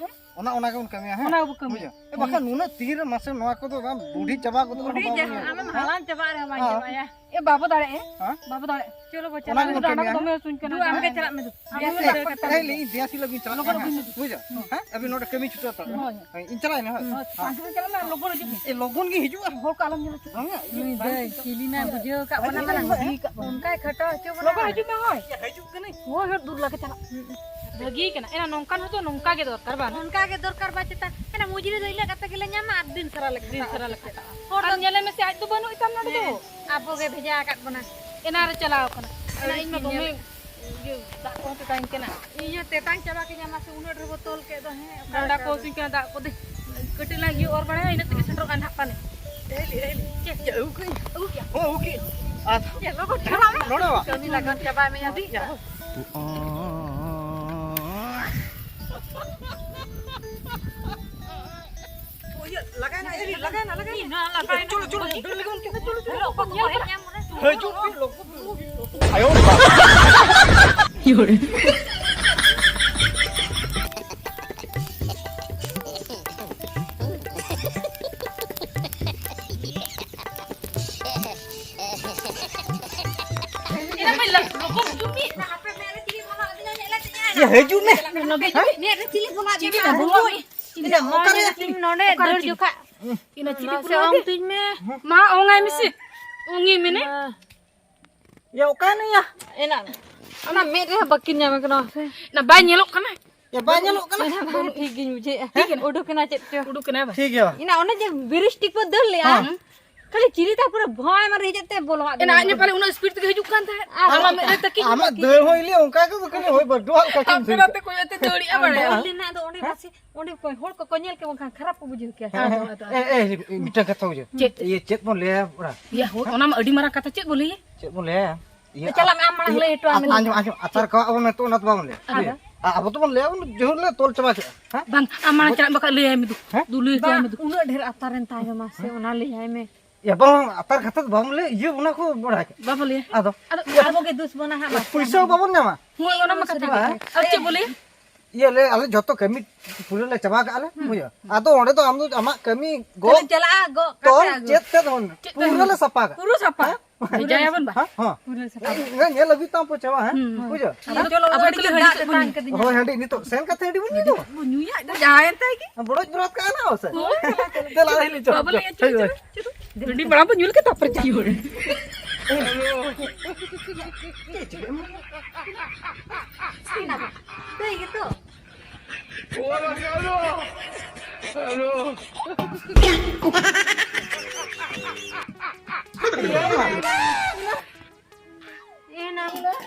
ᱚᱱᱟ, ᱚᱱᱟ ᱜᱮᱵᱚᱱ ᱠᱟᱹᱢᱤᱭᱟ, ᱦᱮᱸ? ᱚᱱᱟ ᱜᱮᱵᱚ ᱠᱟᱹᱢᱤᱭᱟ᱾ ᱵᱩᱡᱷᱟᱹᱣ? ᱮ, ᱵᱟᱠᱷᱟᱱ ᱱᱩᱱᱟᱹᱜ ᱛᱤᱨᱮ ᱢᱟᱥᱮ ᱱᱚᱣᱟ ᱠᱚᱫᱚ ᱵᱟᱝ ᱵᱩᱰᱷᱤ ᱪᱟᱵᱟ ᱜᱚᱫᱚᱜ ᱨᱮᱦᱚᱸ ᱵᱩᱰᱷᱤ ᱵᱟᱵᱚᱱ ᱡᱟᱦᱟᱸ ᱧᱮᱞ ᱟᱢᱮᱢ ᱠᱚᱣᱟ᱾ ᱦᱟᱲᱟᱢ ᱪᱟᱵᱟᱜ ᱨᱮᱦᱚᱸ ᱵᱟᱝ ᱦᱮᱸ᱾ ᱪᱟᱵᱟᱜᱼᱟ᱾ ᱮ, ᱵᱟᱵᱚ ᱫᱟᱲᱮᱭᱟᱜᱼᱟ᱾ ᱦᱮᱸ? ᱵᱟᱵᱚ ᱫᱟᱲᱮᱭᱟᱜᱼᱟ᱾ ᱪᱚᱞᱚ ᱵᱚ ᱚᱱᱟ ᱪᱟᱞᱟᱜ ᱜᱮᱵᱚᱱ ᱢᱮ᱾ ᱠᱟᱹᱢᱤᱭᱟ᱾ ᱫᱩ, ᱟᱢ ᱜᱮ ᱪᱟᱞᱟᱜ ᱢᱮ ᱫᱩ᱾ ᱟᱢ ᱜᱮ ᱮ, ᱫᱟᱹᱲ ᱠᱟᱛᱮ ᱮ, ᱪᱟᱞᱟᱜ ᱤᱧ ᱢᱮ᱾ ᱫᱮᱭᱟ ᱥᱤᱞᱟᱹ ᱜᱤᱧ ᱪᱟᱞᱟᱜ ᱞᱚᱜᱚᱱ ᱠᱟᱱᱟ᱾ ᱟᱹᱜᱩᱭ ᱢᱮ ᱫᱩ᱾ ᱵᱩᱡᱷᱟᱹᱣ? ᱦᱮᱸ? ᱟᱹᱵᱤᱱ ᱱᱚᱰᱮ ᱠᱟᱹᱢᱤ ᱪᱷᱩᱴᱟᱹᱣ ᱛᱟᱵᱚᱱ᱾ ᱦᱳᱭ᱾ ᱦᱳᱭ, ᱤᱧ ᱪᱟᱞᱟᱜ ᱟᱹᱧ, ᱦᱳᱭ᱾ ᱦᱳᱭ, ᱦᱮᱸ᱾ ᱯᱟᱸᱪ ᱵᱟᱡᱮ ᱪᱟᱞᱟᱜ ᱢᱮ, ᱞᱚᱜᱚᱱ ᱦᱤᱡᱩᱜ ᱢᱮ᱾ ᱮ, ᱞᱚᱜᱚᱱ ᱜᱮ ᱦᱤᱡᱩᱜᱼᱟ᱾ ᱦᱚᱲ ᱠᱚ ᱟᱞᱚᱢ ᱧᱮᱞ ᱦᱚᱪᱚ ᱠᱚᱣᱟ᱾ ᱱᱩᱭ ᱫᱚᱭ ᱠᱤᱞᱤ ᱱᱟᱭ, ᱵᱩᱡᱷᱟᱹᱣ ᱠᱟᱜ ᱵᱚᱱᱟ, ᱢᱟᱱᱮ ᱵᱩᱰᱷᱤ ᱠᱟᱜ ᱵᱚᱱᱟ᱾ ᱚᱱᱠᱟᱭ ᱠᱷᱟᱴᱟᱣ ᱦᱚᱪᱚ ᱵᱚᱱᱟ᱾ ᱞᱚᱜᱚᱱ ᱦᱤᱡᱩᱜ ᱢᱮ, ᱦᱳᱭ᱾ ᱦᱤᱡᱩᱜ ᱠᱟᱹᱱᱟᱹᱧ᱾ ᱦᱳᱭ, ᱦᱳᱭ, ᱫᱩᱨ ᱞᱟᱜᱮ ᱪᱟᱞᱟᱜ᱾ ᱵᱷᱟᱹᱜᱤ ᱠᱟᱱᱟ᱾ ᱮᱱᱟ ᱱᱚᱝᱠᱟᱱ ᱦᱚᱸᱛᱚ ᱱᱚᱝᱠᱟ ᱜᱮ ᱫᱚᱨᱠᱟᱨ ᱵᱟᱝ? ᱚᱱᱠᱟ ᱜᱮ ᱫᱚᱨᱠᱟᱨ ᱵᱟ ᱪᱮᱛᱟ᱾ ᱮᱱᱟ ᱢᱩᱡᱽᱨᱤ ᱫᱚ ᱤᱱᱟᱹᱜ ᱠᱟᱛᱮ ᱜᱮᱞᱮ ᱧᱟᱢᱟ ᱟᱨ ᱫᱤᱱ ᱥᱟᱨᱟ ᱞᱮ ᱫᱤᱱ ᱠᱷᱟᱴᱟᱜᱼᱟ᱾ ᱥᱟᱨᱟ ᱞᱮ ᱠᱷᱟᱴᱟᱜᱼᱟ᱾ ᱦᱚᱲ ᱫᱚ ᱧᱮᱞᱮ ᱢᱮᱥᱮ, ᱟᱡ ᱫᱚ ᱵᱟᱹᱱᱩᱜ ᱮ ᱛᱟᱢ ᱱᱚᱰᱮ ᱫᱚ᱾ ᱦᱮᱸ, ᱟᱵᱚ ᱜᱮ ᱵᱷᱮᱡᱟ ᱟᱠᱟᱫ ᱵᱚᱱᱟ᱾ ᱮᱱᱟ ᱨᱮ ᱪᱟᱞᱟᱣ ᱠᱟᱱᱟ᱾ ᱮᱱᱟ ᱤᱧ ᱢᱟ ᱫᱚᱢᱮ ᱤᱭᱟᱹ ᱫᱟᱜ ᱠᱚᱦᱚᱸ ᱛᱮᱛᱟᱝ ᱠᱟᱱᱟ᱾ ᱤᱧ ᱦᱚᱸ ᱛᱮᱛᱟᱝ ᱪᱟᱵᱟ ᱠᱤᱧᱟ, ᱢᱟᱥᱮ ᱩᱱᱟᱹᱜ ᱰᱷᱮᱨ ᱵᱚ ᱛᱚᱞ ᱠᱮᱫ ᱫᱚ, ᱦᱮᱸ, ᱚᱠᱟ ᱰᱟᱸᱰᱟ ᱞᱮᱠᱟ ᱠᱚ ᱫᱚ᱾ ᱦᱟᱹᱥᱩᱧ ᱠᱟᱱᱟ, ᱫᱟᱜ ᱠᱚ ᱫᱮ-, ᱠᱟᱹᱴᱤᱡ ᱞᱟᱝ ᱤᱭᱟᱹ ᱚᱨ ᱵᱟᱲᱟᱭᱟ, ᱤᱱᱟᱹ ᱛᱮᱜᱮ ᱥᱮᱴᱮᱨᱚᱜ ᱠᱟᱱ ᱦᱟᱸᱜ ᱯᱟᱞᱮ᱾ ᱦᱮᱡ ᱞᱤ, ᱦᱮᱡ ᱞᱤ᱾ ᱪᱮᱫ? ᱪᱮᱫ, ᱟᱹᱜᱩ ᱠᱟᱹᱧ? ᱟᱹᱜᱩ ᱠᱮᱜᱼᱟ? ᱦᱚᱸ, ᱟᱹᱜᱩ ᱠᱮᱜ᱾ ᱟᱨ ᱪᱮᱫ ᱞᱚᱜᱚᱱ ᱪᱟᱞᱟᱜ ᱢᱮ᱾ ᱱᱚᱰᱮ ᱵᱟ᱾ ᱠᱟᱹᱢᱤ ᱞᱟᱜᱟᱱ ᱪᱟᱵᱟᱭ ᱢᱮ, ᱟᱹᱰᱤ᱾ ᱤᱭᱟᱹ, ᱞᱟᱜᱟᱭᱱᱟ, ᱮ, ᱞᱟᱜᱟᱭᱱᱟ, ᱞᱟᱜᱟᱭᱱᱟ᱾ ᱤᱧ ᱦᱚᱸ ᱞᱟᱜᱟᱭᱱᱟ᱾ ᱪᱚᱞᱚ, ᱪᱚᱞᱚ, ᱫᱟᱹᱲ ᱞᱮᱜᱮ ᱵᱚᱱ, ᱪᱚᱞᱚ, ᱪᱚᱞᱚ, ᱪᱚᱞᱚ᱾ ᱦᱤᱡᱩᱜ ᱯᱮ, ᱞᱚᱜᱚᱱ᱾ ᱟᱭᱳ ᱵᱟᱵᱟ᱾ ᱮ, ᱦᱤᱡᱩᱜ ᱢᱮ᱾ ᱱᱚᱰᱮ ᱪᱤᱞᱤ ᱵᱚᱞᱚ ᱟᱹᱫᱤᱧᱟ? ᱪᱤᱞᱤ ᱵᱚᱞᱚ ᱟᱹᱫᱤᱧᱟ? ᱚᱠᱟᱨᱮ? ᱱᱚᱰᱮ ᱚᱠᱟᱨᱮ ᱫᱟᱹᱲ ᱪᱤᱞᱤ? ᱡᱚᱠᱷᱟ᱾ ᱤᱱᱟᱹ ᱪᱤᱞᱤ ᱢᱟᱥᱮ ᱵᱚᱞᱚ ᱚᱝ ᱟᱹᱫᱤᱧ? ᱛᱤᱧ ᱢᱮ᱾ ᱢᱟ, ᱚᱝᱟᱭ ᱢᱮᱥᱮ᱾ ᱚᱝᱤ ᱢᱮᱱᱮ᱾ ᱭᱟ, ᱚᱠᱟᱭ ᱱᱩᱭᱟ? ᱮᱱᱟ᱾ ᱚᱱᱟ ᱢᱮᱫ ᱨᱮᱦᱚᱸ ᱵᱟᱹᱠᱤᱱ ᱧᱟᱢᱮ ᱠᱟᱱᱟ᱾ ᱚᱱᱟ ᱵᱟᱭ ᱧᱮᱞᱚᱜ ᱠᱟᱱᱟ᱾ ᱭᱟ, ᱵᱟᱭ ᱧᱮᱞᱚᱜ ᱠᱟᱱᱟ? ᱮᱱᱟ ᱵᱟᱝ ᱴᱷᱤᱠ ᱜᱤᱧ ᱵᱩᱡᱷᱟᱹᱣᱮᱫᱼᱟ᱾ ᱴᱷᱤᱠ ᱮᱱᱟ᱾ ᱩᱰᱩᱠ ᱮᱱᱟ ᱪᱮᱫ ᱪᱚ᱾ ᱩᱰᱩᱠ ᱮᱱᱟ ᱵᱟᱝ? ᱴᱷᱤᱠ ᱜᱮᱭᱟ ᱵᱟᱝ? ᱤᱱᱟ ᱚᱱᱮ ᱡᱮ ᱵᱤᱨᱤᱥ ᱴᱤᱠ ᱠᱚ ᱫᱟᱹᱲ ᱞᱮᱜᱼᱟ᱾ ᱦᱮᱸ᱾ ᱠᱷᱟᱹᱞᱤ ᱪᱤᱞᱤ ᱛᱟ ᱯᱩᱨᱟᱹ ᱵᱷᱚᱸᱭ ᱢᱟᱨᱮ ᱦᱮᱡ ᱛᱮ ᱵᱚᱞᱚ ᱟᱫ ᱮᱱᱟ ᱟᱡ ᱯᱟᱞᱮ ᱩᱱᱟᱹᱜ ᱥᱯᱤᱰ ᱛᱮᱜᱮ ᱦᱤᱡᱩᱜ ᱠᱟᱱ ᱛᱟᱦᱮᱸᱫ᱾ ᱟᱨ ᱟᱢᱟᱜ ᱢᱮᱫ ᱨᱮ ᱛᱟᱹᱠᱤᱡ ᱟᱢᱟᱜ ᱵᱟᱹᱠᱤᱡ᱾ ᱫᱟᱹᱲ ᱦᱚᱸ ᱤᱞᱤ ᱚᱱᱠᱟ ᱜᱮ ᱠᱷᱟᱹᱞᱤ ᱦᱚᱭ ᱵᱟᱹᱨᱰᱩ ᱦᱟᱜ ᱞᱮᱠᱟ ᱠᱤᱱ ᱦᱟᱱᱛᱮ ᱫᱟᱹᱲ ᱱᱟᱛᱮ ᱠᱮᱫᱟ᱾ ᱠᱚᱭᱚᱜ ᱛᱮ ᱫᱟᱹᱲ ᱮᱜᱼᱟ ᱵᱟᱲᱟᱭᱟ᱾ ᱫᱟᱹᱲ ᱞᱮᱱᱟ ᱟᱫᱚ ᱚᱸᱰᱮ ᱦᱮᱸ? ᱯᱟᱥᱮ ᱚᱸᱰᱮ ᱠᱚ ᱦᱚᱲ ᱠᱚᱠᱚ ᱧᱮᱞ ᱠᱮ ᱵᱟᱝᱠᱷᱟᱱ ᱠᱷᱟᱨᱟᱯ ᱠᱚ ᱵᱩᱡᱷᱟᱹᱣ ᱠᱮᱭᱟ᱾ ᱦᱮᱸ, ᱦᱮᱸ, ᱦᱮᱸ, ᱢᱤᱫᱴᱟᱝ ᱠᱟᱛᱷᱟ ᱵᱩᱡᱷᱟᱹᱣ᱾ ᱪᱮᱫ? ᱤᱭᱟᱹ, ᱪᱮᱫ ᱵᱚᱱ ᱞᱟᱹᱭᱟ ᱚᱲᱟᱜ? ᱤᱭᱟᱹ, ᱦᱳᱭ, ᱚᱱᱟ ᱢᱟ ᱟᱹᱰᱤ ᱢᱟᱨᱟᱝ ᱠᱟᱛᱷᱟ, ᱪᱮᱫ ᱵᱚ ᱞᱟᱹᱭᱟ? ᱪᱮᱫ ᱵᱚᱱ ᱞᱟᱹᱭᱟ? ᱤᱭᱟᱹ, ᱪᱟᱞᱟᱜ ᱢᱮ, ᱟᱢ ᱢᱟᱲᱟᱝ ᱤᱭᱟᱹ, ᱞᱟᱹᱭ ᱦᱚᱴᱚ ᱟᱢ ᱟᱢ-, ᱞᱮ᱾ ᱟᱸᱡᱚᱢ, ᱟᱸᱡᱚᱢ, ᱟᱛᱟᱨ ᱠᱚᱣᱟᱜ ᱵᱚᱱ ᱢᱮᱱᱛᱮ ᱚᱱᱟ ᱫᱚ ᱵᱟᱵᱚᱱ ᱞᱟᱹᱭᱟ᱾ ᱟᱫᱚ? ᱟ-, ᱟᱵᱚ ᱫᱚᱵᱚᱱ ᱞᱟᱹᱭᱟ, ᱩᱱ ᱡᱚᱦᱚᱨ ᱞᱮ ᱛᱚᱞ ᱪᱟᱵᱟ ᱠᱮᱫᱼᱟ᱾ ᱦᱮᱸ? ᱵᱟᱝ, ᱟᱢ ᱢᱟᱲᱟᱝ ᱪᱟᱞᱟᱜ ᱢᱮ, ᱵᱟᱠᱷᱟᱡ ᱞᱟᱹᱭᱟᱭ ᱢᱮ ᱫᱩ᱾ ᱦᱮᱸ? ᱫᱩ ᱞᱟᱹᱭ ᱦᱚᱴᱚ ᱟᱭ ᱵᱟᱝ, ᱢᱮ ᱫᱩ᱾ ᱩᱱᱟᱹᱜ ᱰᱷᱮᱨ ᱟᱛᱟᱨ ᱮᱱ ᱛᱟᱭᱚᱢᱟ ᱥᱮ, ᱚᱱᱟ ᱞᱟᱹᱭᱟᱭ ᱢᱮ᱾ ᱭᱟ, ᱵᱟᱝ, ᱟᱛᱟᱨ ᱠᱟᱛᱷᱟ ᱫᱚ ᱵᱟᱵᱚᱱ ᱞᱟᱹᱭᱟ, ᱤᱭᱟᱹ, ᱚᱱᱟ ᱠᱚ ᱵᱟᱲᱟᱭ ᱠᱟᱜ᱾ ᱵᱟᱵᱚ ᱞᱟᱹᱭᱟ᱾ ᱟᱫᱚ? ᱟᱫᱚ ᱟᱵᱚ ᱜᱮ ᱫᱩᱥ ᱵᱚᱱᱟ ᱦᱟᱸᱜ, ᱵᱟᱥ᱾ ᱯᱩᱭᱥᱟᱹ ᱦᱚᱸ ᱵᱟᱵᱚᱱ ᱧᱟᱢᱟ᱾ ᱦᱳᱭ, ᱚᱱᱟ ᱢᱟ ᱠᱟᱛᱷᱟ ᱠᱟᱱᱟ᱾ ᱦᱮᱸ? ᱟᱨ ᱪᱮᱫ ᱵᱚ ᱞᱟᱹᱭᱟ? ᱤᱭᱟᱹ ᱞᱮ, ᱟᱞᱮ ᱡᱚᱛᱚ ᱠᱟᱹᱢᱤ ᱯᱩᱨᱟᱹ ᱞᱮ ᱪᱟᱵᱟ ᱠᱟᱜᱼᱟ ᱞᱮ, ᱦᱩᱸ᱾ ᱵᱩᱡᱷᱟᱹᱣ? ᱟᱫᱚ ᱚᱸᱰᱮ ᱫᱚ ᱟᱢ ᱫᱚ ᱟᱢᱟᱜ ᱠᱟᱹᱢᱤ ᱜᱚᱜ ᱠᱷᱟᱹᱞᱤ ᱪᱟᱞᱟᱜᱼᱟ, ᱜᱚᱜ ᱛᱚᱞ ᱠᱟᱛᱮ ᱟᱹᱜᱩ᱾ ᱪᱮᱫ ᱛᱮᱫ ᱦᱚᱸ ᱪᱮᱫ ᱯᱩᱨᱟᱹ ᱛᱮᱫ? ᱞᱮ ᱥᱟᱯᱟ ᱠᱟᱜᱼᱟ᱾ ᱯᱩᱨᱟᱹ ᱥᱟᱯᱟ᱾ ᱦᱮᱸ? ᱵᱷᱮᱡᱟᱭᱟᱵᱚᱱ ᱵᱟ? ᱦᱮᱸ, ᱦᱮᱸ᱾ ᱯᱩᱨᱟᱹ ᱥᱟᱯᱟ᱾ ᱤᱧ, ᱤᱧ ᱧᱮᱞ ᱟᱹᱜᱩᱭ ᱛᱟᱢ ᱯᱮ ᱪᱟᱵᱟ, ᱦᱮᱸ? ᱦᱩᱸ᱾ ᱵᱩᱡᱷᱟᱹᱣ? ᱟᱫᱚ ᱪᱚᱞᱚ, ᱟᱵᱚ ᱟᱹᱰᱤ ᱠᱷᱟᱹᱞᱤ ᱡᱳᱨ ᱫᱟᱜ ᱦᱟᱺᱰᱤ ᱛᱮᱛᱟᱝ ᱠᱟᱹᱫᱤᱧᱟ᱾ ᱦᱳᱭ, ᱦᱟᱺᱰᱤ ᱱᱤᱛᱚᱜ ᱥᱮᱱ ᱠᱟᱛᱮ ᱦᱟᱺᱰᱤ ᱵᱚᱱ ᱧᱩᱭᱟ᱾ ᱵᱚ ᱧᱩᱭᱟ, ᱟᱫᱚ ᱡᱟᱦᱟᱸᱭᱮᱱ ᱛᱟᱭ ᱜᱮ᱾ ᱵᱚᱲᱚᱡ ᱵᱚᱨᱟᱛ ᱠᱟᱜᱼᱟ ᱱᱟ, ᱥᱮ? ᱦᱳᱭ, ᱪᱟᱞᱟᱜ ᱠᱟᱱᱟ᱾ ᱫᱮᱞᱟ, ᱫᱮᱞᱟ, ᱦᱤᱞᱤ, ᱪᱚᱞᱚ, ᱵᱟᱵᱟ ᱪᱚᱞᱚ, ᱞᱟᱹᱭᱟ, ᱪᱚᱞᱚ, ᱪᱚᱞᱚ᱾ ᱦᱟᱺᱰᱤ ᱢᱟᱲᱟᱝ ᱵᱚᱱ ᱧᱩ ᱞᱮᱜᱮ, ᱛᱟᱨᱯᱚᱨᱮ ᱪᱟᱞᱟᱜ ᱦᱩᱭᱩᱜᱼᱟ᱾ ᱫᱟᱹᱭ ᱜᱮᱛᱚ᱾ ᱮᱱᱟ᱾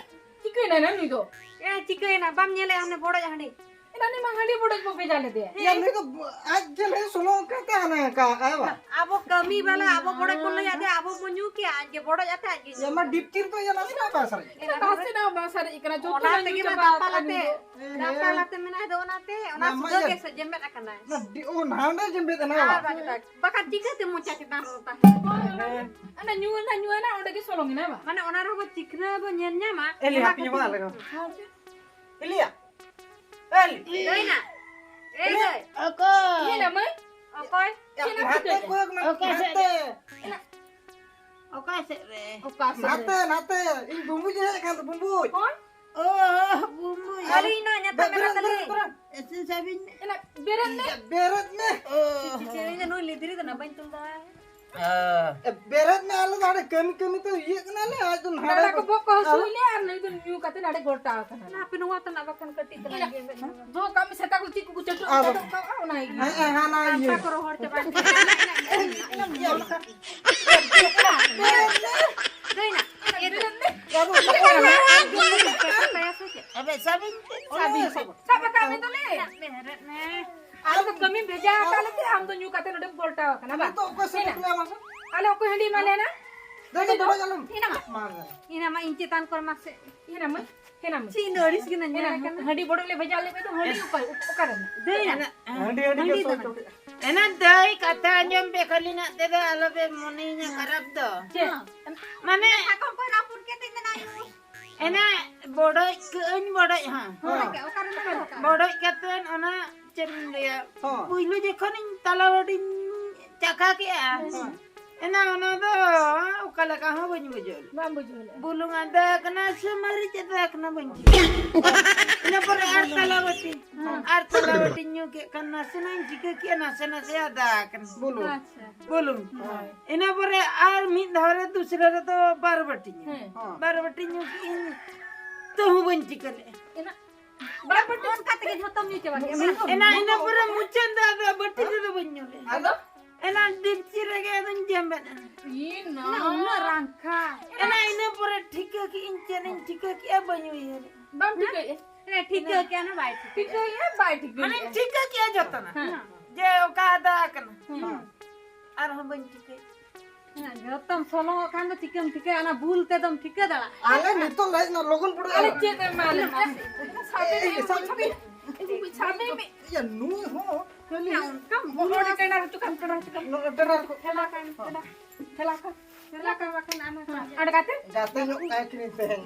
ᱪᱤᱠᱟᱹᱭᱮᱱᱟ ᱱᱩᱭ ᱫᱚ? ᱮ, ᱪᱤᱠᱟᱹᱭᱮᱱᱟ? ᱵᱟᱢ ᱧᱮᱞᱮᱜᱼᱟ ᱚᱱᱮ ᱵᱚᱲᱚᱡ ᱦᱟᱺᱰᱤ? ᱩᱱᱤ ᱢᱟ ᱦᱟᱺᱰᱤ ᱵᱚᱰᱚᱡ ᱵᱚ ᱵᱷᱮᱡᱟ ᱞᱮᱫᱮᱭᱟ᱾ ᱭᱟ, ᱱᱩᱭ ᱫᱚ ᱟᱡ ᱜᱮ ᱞᱟᱹᱭ ᱥᱚᱞᱚ ᱠᱟᱛᱮ ᱦᱟᱱᱮ ᱠᱟ ᱟᱭ ᱵᱟ᱾ ᱟᱵᱚ ᱠᱟᱹᱢᱤ ᱵᱟᱞᱟ, ᱟᱵᱚ ᱵᱚᱰᱚᱡ ᱵᱚᱱ ᱞᱟᱹᱭᱟ ᱡᱮ ᱟᱵᱚ ᱵᱚ ᱧᱩ ᱠᱮᱭᱟ, ᱟᱡ ᱜᱮ ᱵᱚᱰᱚᱡ ᱟᱛᱮ ᱟᱡ ᱜᱮ ᱧᱩ᱾ ᱭᱟ ᱢᱟ ᱰᱤᱯᱴᱤᱨ ᱫᱚ ᱭᱟ ᱱᱟᱥᱮ ᱱᱟᱜ ᱵᱟᱭ ᱥᱟᱨᱮᱡ ᱠᱟᱱᱟ᱾ ᱱᱟᱥᱮ ᱱᱟᱜ ᱵᱟᱭ ᱥᱟᱨᱮᱡ ᱠᱟᱱᱟ, ᱡᱚᱛᱚ ᱚᱱᱟ ᱱᱟᱜ ᱧᱩ ᱛᱮᱜᱮ ᱢᱟ ᱪᱟᱵᱟ ᱫᱟᱯᱟᱞ ᱟᱠᱟᱱ ᱟᱛᱮ, ᱫᱚ᱾ ᱫᱟᱯᱟᱞ ᱟᱛᱮ ᱢᱮᱱᱟᱭ ᱫᱚ ᱚᱱᱟᱛᱮ, ᱚᱱᱟ ᱚᱱᱟ ᱢᱟ ᱥᱩᱫᱷᱟᱹ ᱤᱭᱟᱹ᱾ ᱜᱮ ᱥᱮ ᱡᱮᱢᱮᱫ ᱟᱠᱟᱱᱟᱭ᱾ ᱱᱟ ᱰᱤ-, ᱚ, ᱱᱟᱦᱟᱸᱰᱮ ᱡᱮᱢᱮᱫ ᱮᱱᱟ ᱟᱨ ᱵᱟ᱾ ᱵᱟᱝ, ᱵᱟᱠᱷᱟᱱ ᱪᱤᱠᱟᱹᱛᱮ ᱢᱚᱪᱟ ᱪᱮᱛᱟᱱ ᱨᱮ ᱛᱟᱦᱮᱱᱟ? ᱦᱮᱸ᱾ ᱚᱱᱟ ᱧᱩ ᱮᱱᱟ, ᱧᱩ ᱮᱱᱟ, ᱚᱸᱰᱮ ᱜᱮ ᱥᱚᱞᱚᱝ ᱮᱱᱟ ᱵᱟ᱾ ᱢᱟᱱᱮ ᱚᱱᱟ ᱨᱮᱦᱚᱸ ᱪᱤᱠᱷᱱᱟᱹ ᱵᱚ ᱧᱮᱞ ᱧᱟᱢᱟ, ᱮᱞᱤ, ᱚᱱᱟ ᱦᱟᱯᱮ ᱧᱚᱜ ᱠᱷᱟᱹᱛᱤᱨ᱾ ᱟᱞᱮ ᱦᱚᱸ᱾ ᱦᱮᱸ᱾ ᱮᱞᱤᱭᱟ᱾ ᱮᱞᱤ᱾ ᱫᱟᱹᱭᱱᱟ᱾ ᱮ ᱮᱞᱤ᱾ ᱫᱟᱹᱭ᱾ ᱚᱠᱚᱭ? ᱧᱮᱞᱟ ᱢᱟᱹᱭ᱾ ᱚᱠᱚᱭ? ᱭᱟ, ᱪᱮᱫ ᱮᱢ ᱱᱟᱛᱮ ᱪᱤᱠᱟᱹᱭᱮᱫᱟ? ᱠᱚᱭᱚᱜ ᱢᱮ, ᱚᱠᱟ ᱥᱮᱫ ᱱᱟᱛᱮ᱾ ᱨᱮ? ᱚᱠᱟ ᱥᱮᱫ ᱨᱮ? ᱚᱠᱟ ᱥᱮᱫ ᱱᱟᱛᱮ, ᱨᱮ? ᱱᱟᱛᱮ᱾ ᱤᱧ ᱵᱩᱢᱵᱩᱡ ᱤᱧ ᱦᱮᱡ ᱟᱠᱟᱱ ᱫᱚ, ᱵᱩᱢᱵᱩᱡ᱾ ᱦᱳᱭ? ᱚ, ᱵᱩᱢᱵᱩᱡ᱾ ᱟᱞᱮ ᱤᱧ ᱱᱟ ᱧᱟᱛᱟ ᱵᱮᱨᱮᱫ, ᱢᱮᱱᱟᱜ ᱵᱮᱨᱮᱫ, ᱛᱟᱞᱮ᱾ ᱵᱮᱨᱮᱫ᱾ ᱮᱥᱮ ᱥᱟᱵᱤᱱ ᱢᱮ᱾ ᱮᱱᱟ, ᱵᱮᱨᱮᱫ ᱢᱮ᱾ ᱵᱮᱨᱮᱫ ᱢᱮ᱾ ᱚ᱾ ᱪᱤ, ᱪᱤ, ᱪᱤ, ᱤᱧ ᱫᱚ ᱱᱩᱭ ᱞᱤᱫᱤᱨᱤ ᱫᱚ ᱱᱟ ᱵᱟᱹᱧ ᱛᱩᱞ ᱫᱟ᱾ ᱮ, ᱵᱮᱨᱮᱫ ᱢᱮ, ᱟᱞᱮ ᱫᱚ ᱦᱟᱸᱰᱮ ᱠᱟᱹᱢᱤ ᱠᱟᱹᱢᱤ ᱛᱮ ᱤᱭᱟᱹᱜ ᱠᱟᱱᱟᱞᱮ, ᱟᱡ ᱫᱚ ᱦᱟᱸᱰᱮ ᱰᱟᱸᱰᱟ ᱠᱚ ᱵᱚᱦᱚᱜ ᱠᱚ ᱦᱟᱹᱥᱩᱭᱮᱫ ᱞᱮᱭᱟ ᱟᱨ ᱱᱩᱭ ᱫᱚ ᱧᱩ ᱠᱟᱛᱮ ᱦᱟᱸᱰᱮ ᱜᱚᱴᱟ ᱟᱠᱟᱱᱟ᱾ ᱟᱯᱮ ᱱᱚᱣᱟ ᱛᱮᱱᱟᱜ ᱵᱟᱠᱷᱟᱱ ᱠᱟᱹᱴᱤᱡ ᱛᱮᱞᱟᱝ ᱜᱮ ᱮᱱᱮᱡ ᱧᱚᱜᱟ᱾ ᱫᱚᱦᱚ ᱠᱟᱜ ᱢᱮ, ᱥᱮᱛᱟ ᱠᱚ ᱪᱮᱫ ᱠᱚᱠᱚ ᱪᱟᱹᱴᱩᱜ ᱟᱫᱚ ᱪᱟᱹᱴᱩᱜ ᱠᱟᱜᱼᱟ, ᱚᱱᱟ ᱜᱮ᱾ ᱦᱮᱸ, ᱦᱮᱸ, ᱦᱟᱱᱟ ᱤᱭᱟᱹ᱾ ᱠᱟᱱᱛᱷᱟ ᱠᱚ ᱨᱚᱦᱚᱲ ᱪᱟᱵᱟ ᱠᱮᱫᱟ᱾ ᱫᱟᱹᱭᱱᱟ, ᱮ ᱫᱟᱹᱭ᱾ ᱟᱫᱚ ᱟᱢ ᱫᱚ ᱪᱮᱫ ᱠᱟᱱᱟ? ᱟᱢ ᱫᱚ ᱪᱮᱫ ᱠᱟᱱᱟ? ᱟᱵᱮ ᱥᱟᱵᱤᱱ ᱛᱮ᱾ ᱥᱟᱵᱤᱱ ᱥᱟᱵ ᱠᱟᱜ ᱢᱮ ᱛᱚᱞᱮ᱾ ᱟᱢ ᱫᱚ ᱠᱟᱹᱢᱤᱢ ᱵᱷᱮᱡᱟ ᱟᱠᱟᱫ ᱞᱮᱛᱮ ᱟᱢ ᱫᱚ ᱧᱩ ᱠᱟᱛᱮ ᱱᱚᱰᱮᱢ ᱜᱷᱚᱞᱴᱟᱣ ᱟᱠᱟᱱᱟ ᱵᱟᱝ? ᱱᱤᱛᱚᱜ ᱚᱠᱚᱭ ᱥᱟᱵ ᱦᱮᱱᱟ? ᱠᱟᱜ ᱢᱮ ᱟᱢ? ᱟᱞᱮ ᱚᱠᱚᱭ ᱦᱟᱺᱰᱤ ᱮᱢᱟ ᱞᱮᱭᱟ ᱱᱟ? ᱫᱟᱹᱭ ᱫᱚ ᱦᱟᱺᱰᱤ ᱫᱚ ᱵᱚᱰᱚᱡ ᱟᱞᱚᱢ ᱦᱮᱱᱟᱢᱟ? ᱢᱟ ᱫᱟᱹᱭ᱾ ᱦᱮᱱᱟᱢᱟ, ᱤᱧ ᱪᱮᱛᱟᱱ ᱠᱚᱨᱮ ᱢᱟ ᱥᱮ᱾ ᱦᱮᱱᱟᱢᱟ? ᱦᱮᱱᱟᱢᱟ? ᱪᱮᱫ ᱤᱧ ᱫᱚ ᱟᱹᱲᱤᱥ ᱜᱮ ᱱᱟᱧ ᱧᱮᱞ ᱦᱮᱱᱟᱢᱟ? ᱠᱟᱱᱟ᱾ ᱦᱟᱺᱰᱤ ᱵᱚᱰᱚᱡ ᱞᱮ ᱵᱷᱮᱡᱟ ᱞᱮᱫ ᱢᱮ ᱫᱚ ᱦᱟᱺᱰᱤ ᱚᱠᱟ, ᱚᱠᱟᱨᱮ? ᱫᱟᱹᱭ ᱱᱟ᱾ ᱦᱟᱺᱰᱤ, ᱦᱟᱺᱰᱤ ᱦᱟᱺᱰᱤ ᱜᱮ ᱫᱚ ᱥᱚᱭ ᱱᱟ᱾ ᱴᱚᱠᱮᱜᱼᱟ᱾ ᱮᱱᱟ ᱫᱟᱹᱭ ᱠᱟᱛᱷᱟ ᱟᱸᱡᱚᱢ ᱯᱮ, ᱠᱷᱟᱹᱞᱤ ᱱᱟᱜ ᱛᱮᱫᱚ ᱟᱞᱚᱯᱮ ᱢᱚᱱᱮᱭᱤᱧᱟ ᱠᱷᱟᱨᱟᱯ ᱫᱚ᱾ ᱪᱮᱫ? ᱢᱟᱱᱮ ᱥᱟᱠᱚᱢ ᱠᱚ ᱨᱟᱹᱯᱩᱫ ᱠᱮᱫ ᱛᱤᱧ ᱢᱮᱱᱟ ᱤᱧ᱾ ᱮᱱᱟ ᱵᱚᱰᱚᱡ ᱠᱟᱹᱜᱼᱟᱹᱧ, ᱵᱚᱰᱚᱡ ᱦᱚᱸ᱾ ᱦᱚᱸ᱾ ᱚᱠᱟᱨᱮ ᱢᱮᱱᱟᱜ ᱟᱠᱟᱫ? ᱵᱚᱰᱚᱡ ᱠᱟᱛᱮᱫ ᱚᱱᱟ ᱪᱮᱫ ᱤᱧ ᱞᱟᱹᱭᱟ? ᱦᱚᱸ᱾ ᱯᱩᱭᱞᱩ ᱡᱚᱠᱷᱚᱱᱤᱧ ᱛᱟᱞᱟ ᱵᱟᱹᱴᱤᱧ ᱪᱟᱠᱷᱟ ᱠᱮᱜᱼᱟ᱾ ᱦᱚᱸ᱾ ᱮᱱᱟ ᱚᱱᱟ ᱫᱚ ᱚᱠᱟ ᱞᱮᱠᱟ ᱦᱚᱸ ᱵᱟᱹᱧ ᱵᱩᱡᱷᱟᱹᱣ ᱞᱮᱫᱟ᱾ ᱵᱟᱢ ᱵᱩᱡᱷᱟᱹᱣ ᱞᱮᱫᱟ᱾ ᱵᱩᱞᱩᱝ ᱟᱫᱟ ᱠᱟᱱᱟ ᱥᱮ ᱢᱟᱹᱨᱤᱪ ᱟᱫᱟ ᱠᱟᱱᱟ ᱵᱟᱹᱧ ᱴᱷᱤᱠᱟᱹ᱾ ᱤᱱᱟᱹ ᱯᱚᱨᱮ ᱟᱨ ᱛᱟᱞᱟ ᱵᱟᱹᱴᱤ, ᱦᱮᱸ᱾ ᱟᱨ ᱛᱟᱞᱟ ᱵᱟᱹᱴᱤᱧ ᱧᱩ ᱠᱮᱫ ᱠᱷᱟᱱ ᱱᱟᱥᱮᱱᱟᱜ ᱤᱧ ᱴᱷᱤᱠᱟᱹ ᱠᱮᱜᱼᱟ, ᱱᱟᱥᱮ ᱱᱟᱥᱮ ᱟᱫᱟ ᱠᱟᱱᱟ᱾ ᱵᱩᱞᱩᱝ᱾ ᱟᱪᱪᱷᱟ᱾ ᱵᱩᱞᱩᱝ᱾ ᱦᱳᱭ᱾ ᱤᱱᱟᱹ ᱯᱚᱨᱮ ᱟᱨ ᱢᱤᱫ ᱫᱷᱟᱣ ᱨᱮ ᱫᱩᱥᱨᱟ ᱨᱮᱫᱚ ᱵᱟᱨ ᱵᱟᱹᱴᱤ ᱧᱩ᱾ ᱦᱮᱸ᱾ ᱦᱚᱸ᱾ ᱵᱟᱨ ᱵᱟᱹᱴᱤ ᱧᱩ ᱠᱮᱜᱼᱟᱹᱧ, ᱛᱟᱹᱦᱩᱸ ᱵᱟᱹᱧ ᱴᱷᱤᱠᱟᱹ ᱞᱮᱫᱼᱟ᱾ ᱮᱱᱟ, ᱵᱟᱨ ᱵᱟᱹᱴᱤ ᱚᱱᱠᱟ ᱛᱮᱜᱮ ᱡᱷᱚᱛᱚᱢ ᱧᱩ ᱪᱟᱵᱟ ᱠᱮᱜᱼᱟ, ᱵᱟᱝ? ᱮᱱᱟ ᱤᱱᱟᱹ ᱯᱚᱨᱮ ᱢᱩᱪᱟᱹᱫ ᱫᱚ ᱟᱫᱚ ᱵᱟᱹᱴᱤ ᱨᱮᱫᱚ ᱵᱟᱹᱧ ᱧᱩ ᱞᱮᱫᱼᱟ᱾ ᱟᱫᱚ? ᱮᱱᱟ ᱰᱤᱯᱪᱤ ᱨᱮᱜᱮ ᱟᱫᱚᱧ ᱡᱮᱢᱮᱫ ᱮᱱᱟ᱾ ᱤ ᱱᱟ᱾ ᱩᱱᱟᱹᱜ ᱨᱟᱝᱠᱷᱟ᱾ ᱮᱱᱟ ᱤᱱᱟᱹ ᱯᱚᱨᱮ ᱴᱷᱤᱠᱟᱹ ᱠᱮᱜᱼᱟᱹᱧ, ᱪᱮᱫ ᱤᱧ ᱴᱷᱤᱠᱟᱹ ᱠᱮᱜᱼᱟ ᱵᱟᱹᱧ ᱩᱭᱦᱟᱹᱨᱮᱜᱼᱟ᱾ ᱵᱟᱢ ᱴᱷᱤᱠᱟᱹᱭᱮᱜᱼᱟ? ᱦᱮᱸ, ᱴᱷᱤᱠᱟᱹ ᱠᱮᱜᱼᱟ ᱱᱟ ᱵᱟᱭ ᱴᱷᱤᱠᱟᱹ ᱴᱷᱤᱠᱟᱹ ᱠᱮᱜᱼᱟ, ᱵᱟᱭ ᱴᱷᱤᱠᱟᱹ ᱢᱟᱱᱮ ᱠᱮᱜᱼᱟ᱾ ᱴᱷᱤᱠᱟᱹ ᱠᱮᱜᱼᱟ ᱡᱚᱛᱚᱱᱟᱜ᱾ ᱦᱮᱸ᱾ ᱡᱮ ᱚᱠᱟ ᱫᱟᱜ ᱠᱟᱱᱟ᱾ ᱦᱮᱸ᱾ ᱟᱨᱦᱚᱸ ᱵᱟᱹᱧ ᱴᱷᱤᱠᱟᱹᱭ᱾ ᱦᱮᱸ, ᱡᱚᱛᱚᱢ ᱥᱚᱞᱚᱝᱚᱜ ᱠᱷᱟᱱ ᱫᱚ ᱪᱤᱠᱟᱹᱢ ᱴᱷᱤᱠᱟᱹᱭᱟ? ᱚᱱᱟ ᱵᱩᱞ ᱛᱮᱫᱚᱢ ᱴᱷᱤᱠᱟᱹ ᱫᱟᱲᱮᱭᱟᱜᱼᱟ᱾ ᱟᱞᱮ ᱱᱤᱛᱚᱜ ᱞᱮ ᱦᱮᱡ ᱮᱱᱟ, ᱞᱚᱜᱚᱱ ᱵᱩᱰᱷᱟᱹ ᱟᱞᱮ ᱟᱞᱮ᱾ ᱪᱮᱫ ᱮᱢ ᱢᱟ ᱞᱮ ᱢᱟ? ᱥᱟᱵᱮ ᱮ, ᱢᱮ, ᱥᱟᱵᱮ ᱥᱟᱵᱮ ᱢᱮ᱾ ᱢᱮ᱾ ᱤᱧ ᱥᱟᱵᱮ ᱢᱮ᱾ ᱤᱭᱟᱹ, ᱱᱩᱭ ᱦᱚᱸ ᱠᱷᱟᱹᱞᱤ ᱦᱮᱸ, ᱚᱱᱠᱟᱢ ᱵᱚᱦᱚᱜ ᱨᱮ ᱴᱮᱰᱟᱨ ᱦᱚᱪᱚ ᱠᱟᱢ, ᱴᱮᱰᱟᱨ ᱦᱚᱪᱚ ᱠᱟᱢ᱾ ᱱᱚᱜᱼᱚᱭ ᱴᱮᱰᱟᱨ ᱠᱚ᱾ ᱴᱷᱮᱞᱟ ᱠᱟᱢ, ᱴᱷᱮᱞᱟ᱾ ᱴᱷᱮᱞᱟ ᱠᱟᱢ᱾ ᱴᱷᱮᱞᱟ ᱠᱟᱢ ᱵᱟᱠᱷᱟᱱ ᱟᱢ ᱦᱚᱸ ᱦᱮᱸ, ᱚᱸᱰᱮ ᱠᱟᱛᱮ? ᱜᱟᱛᱮ ᱧᱚᱜ ᱠᱟᱭ ᱠᱟᱹᱱᱟᱹᱧ ᱛᱮᱦᱮᱧ᱾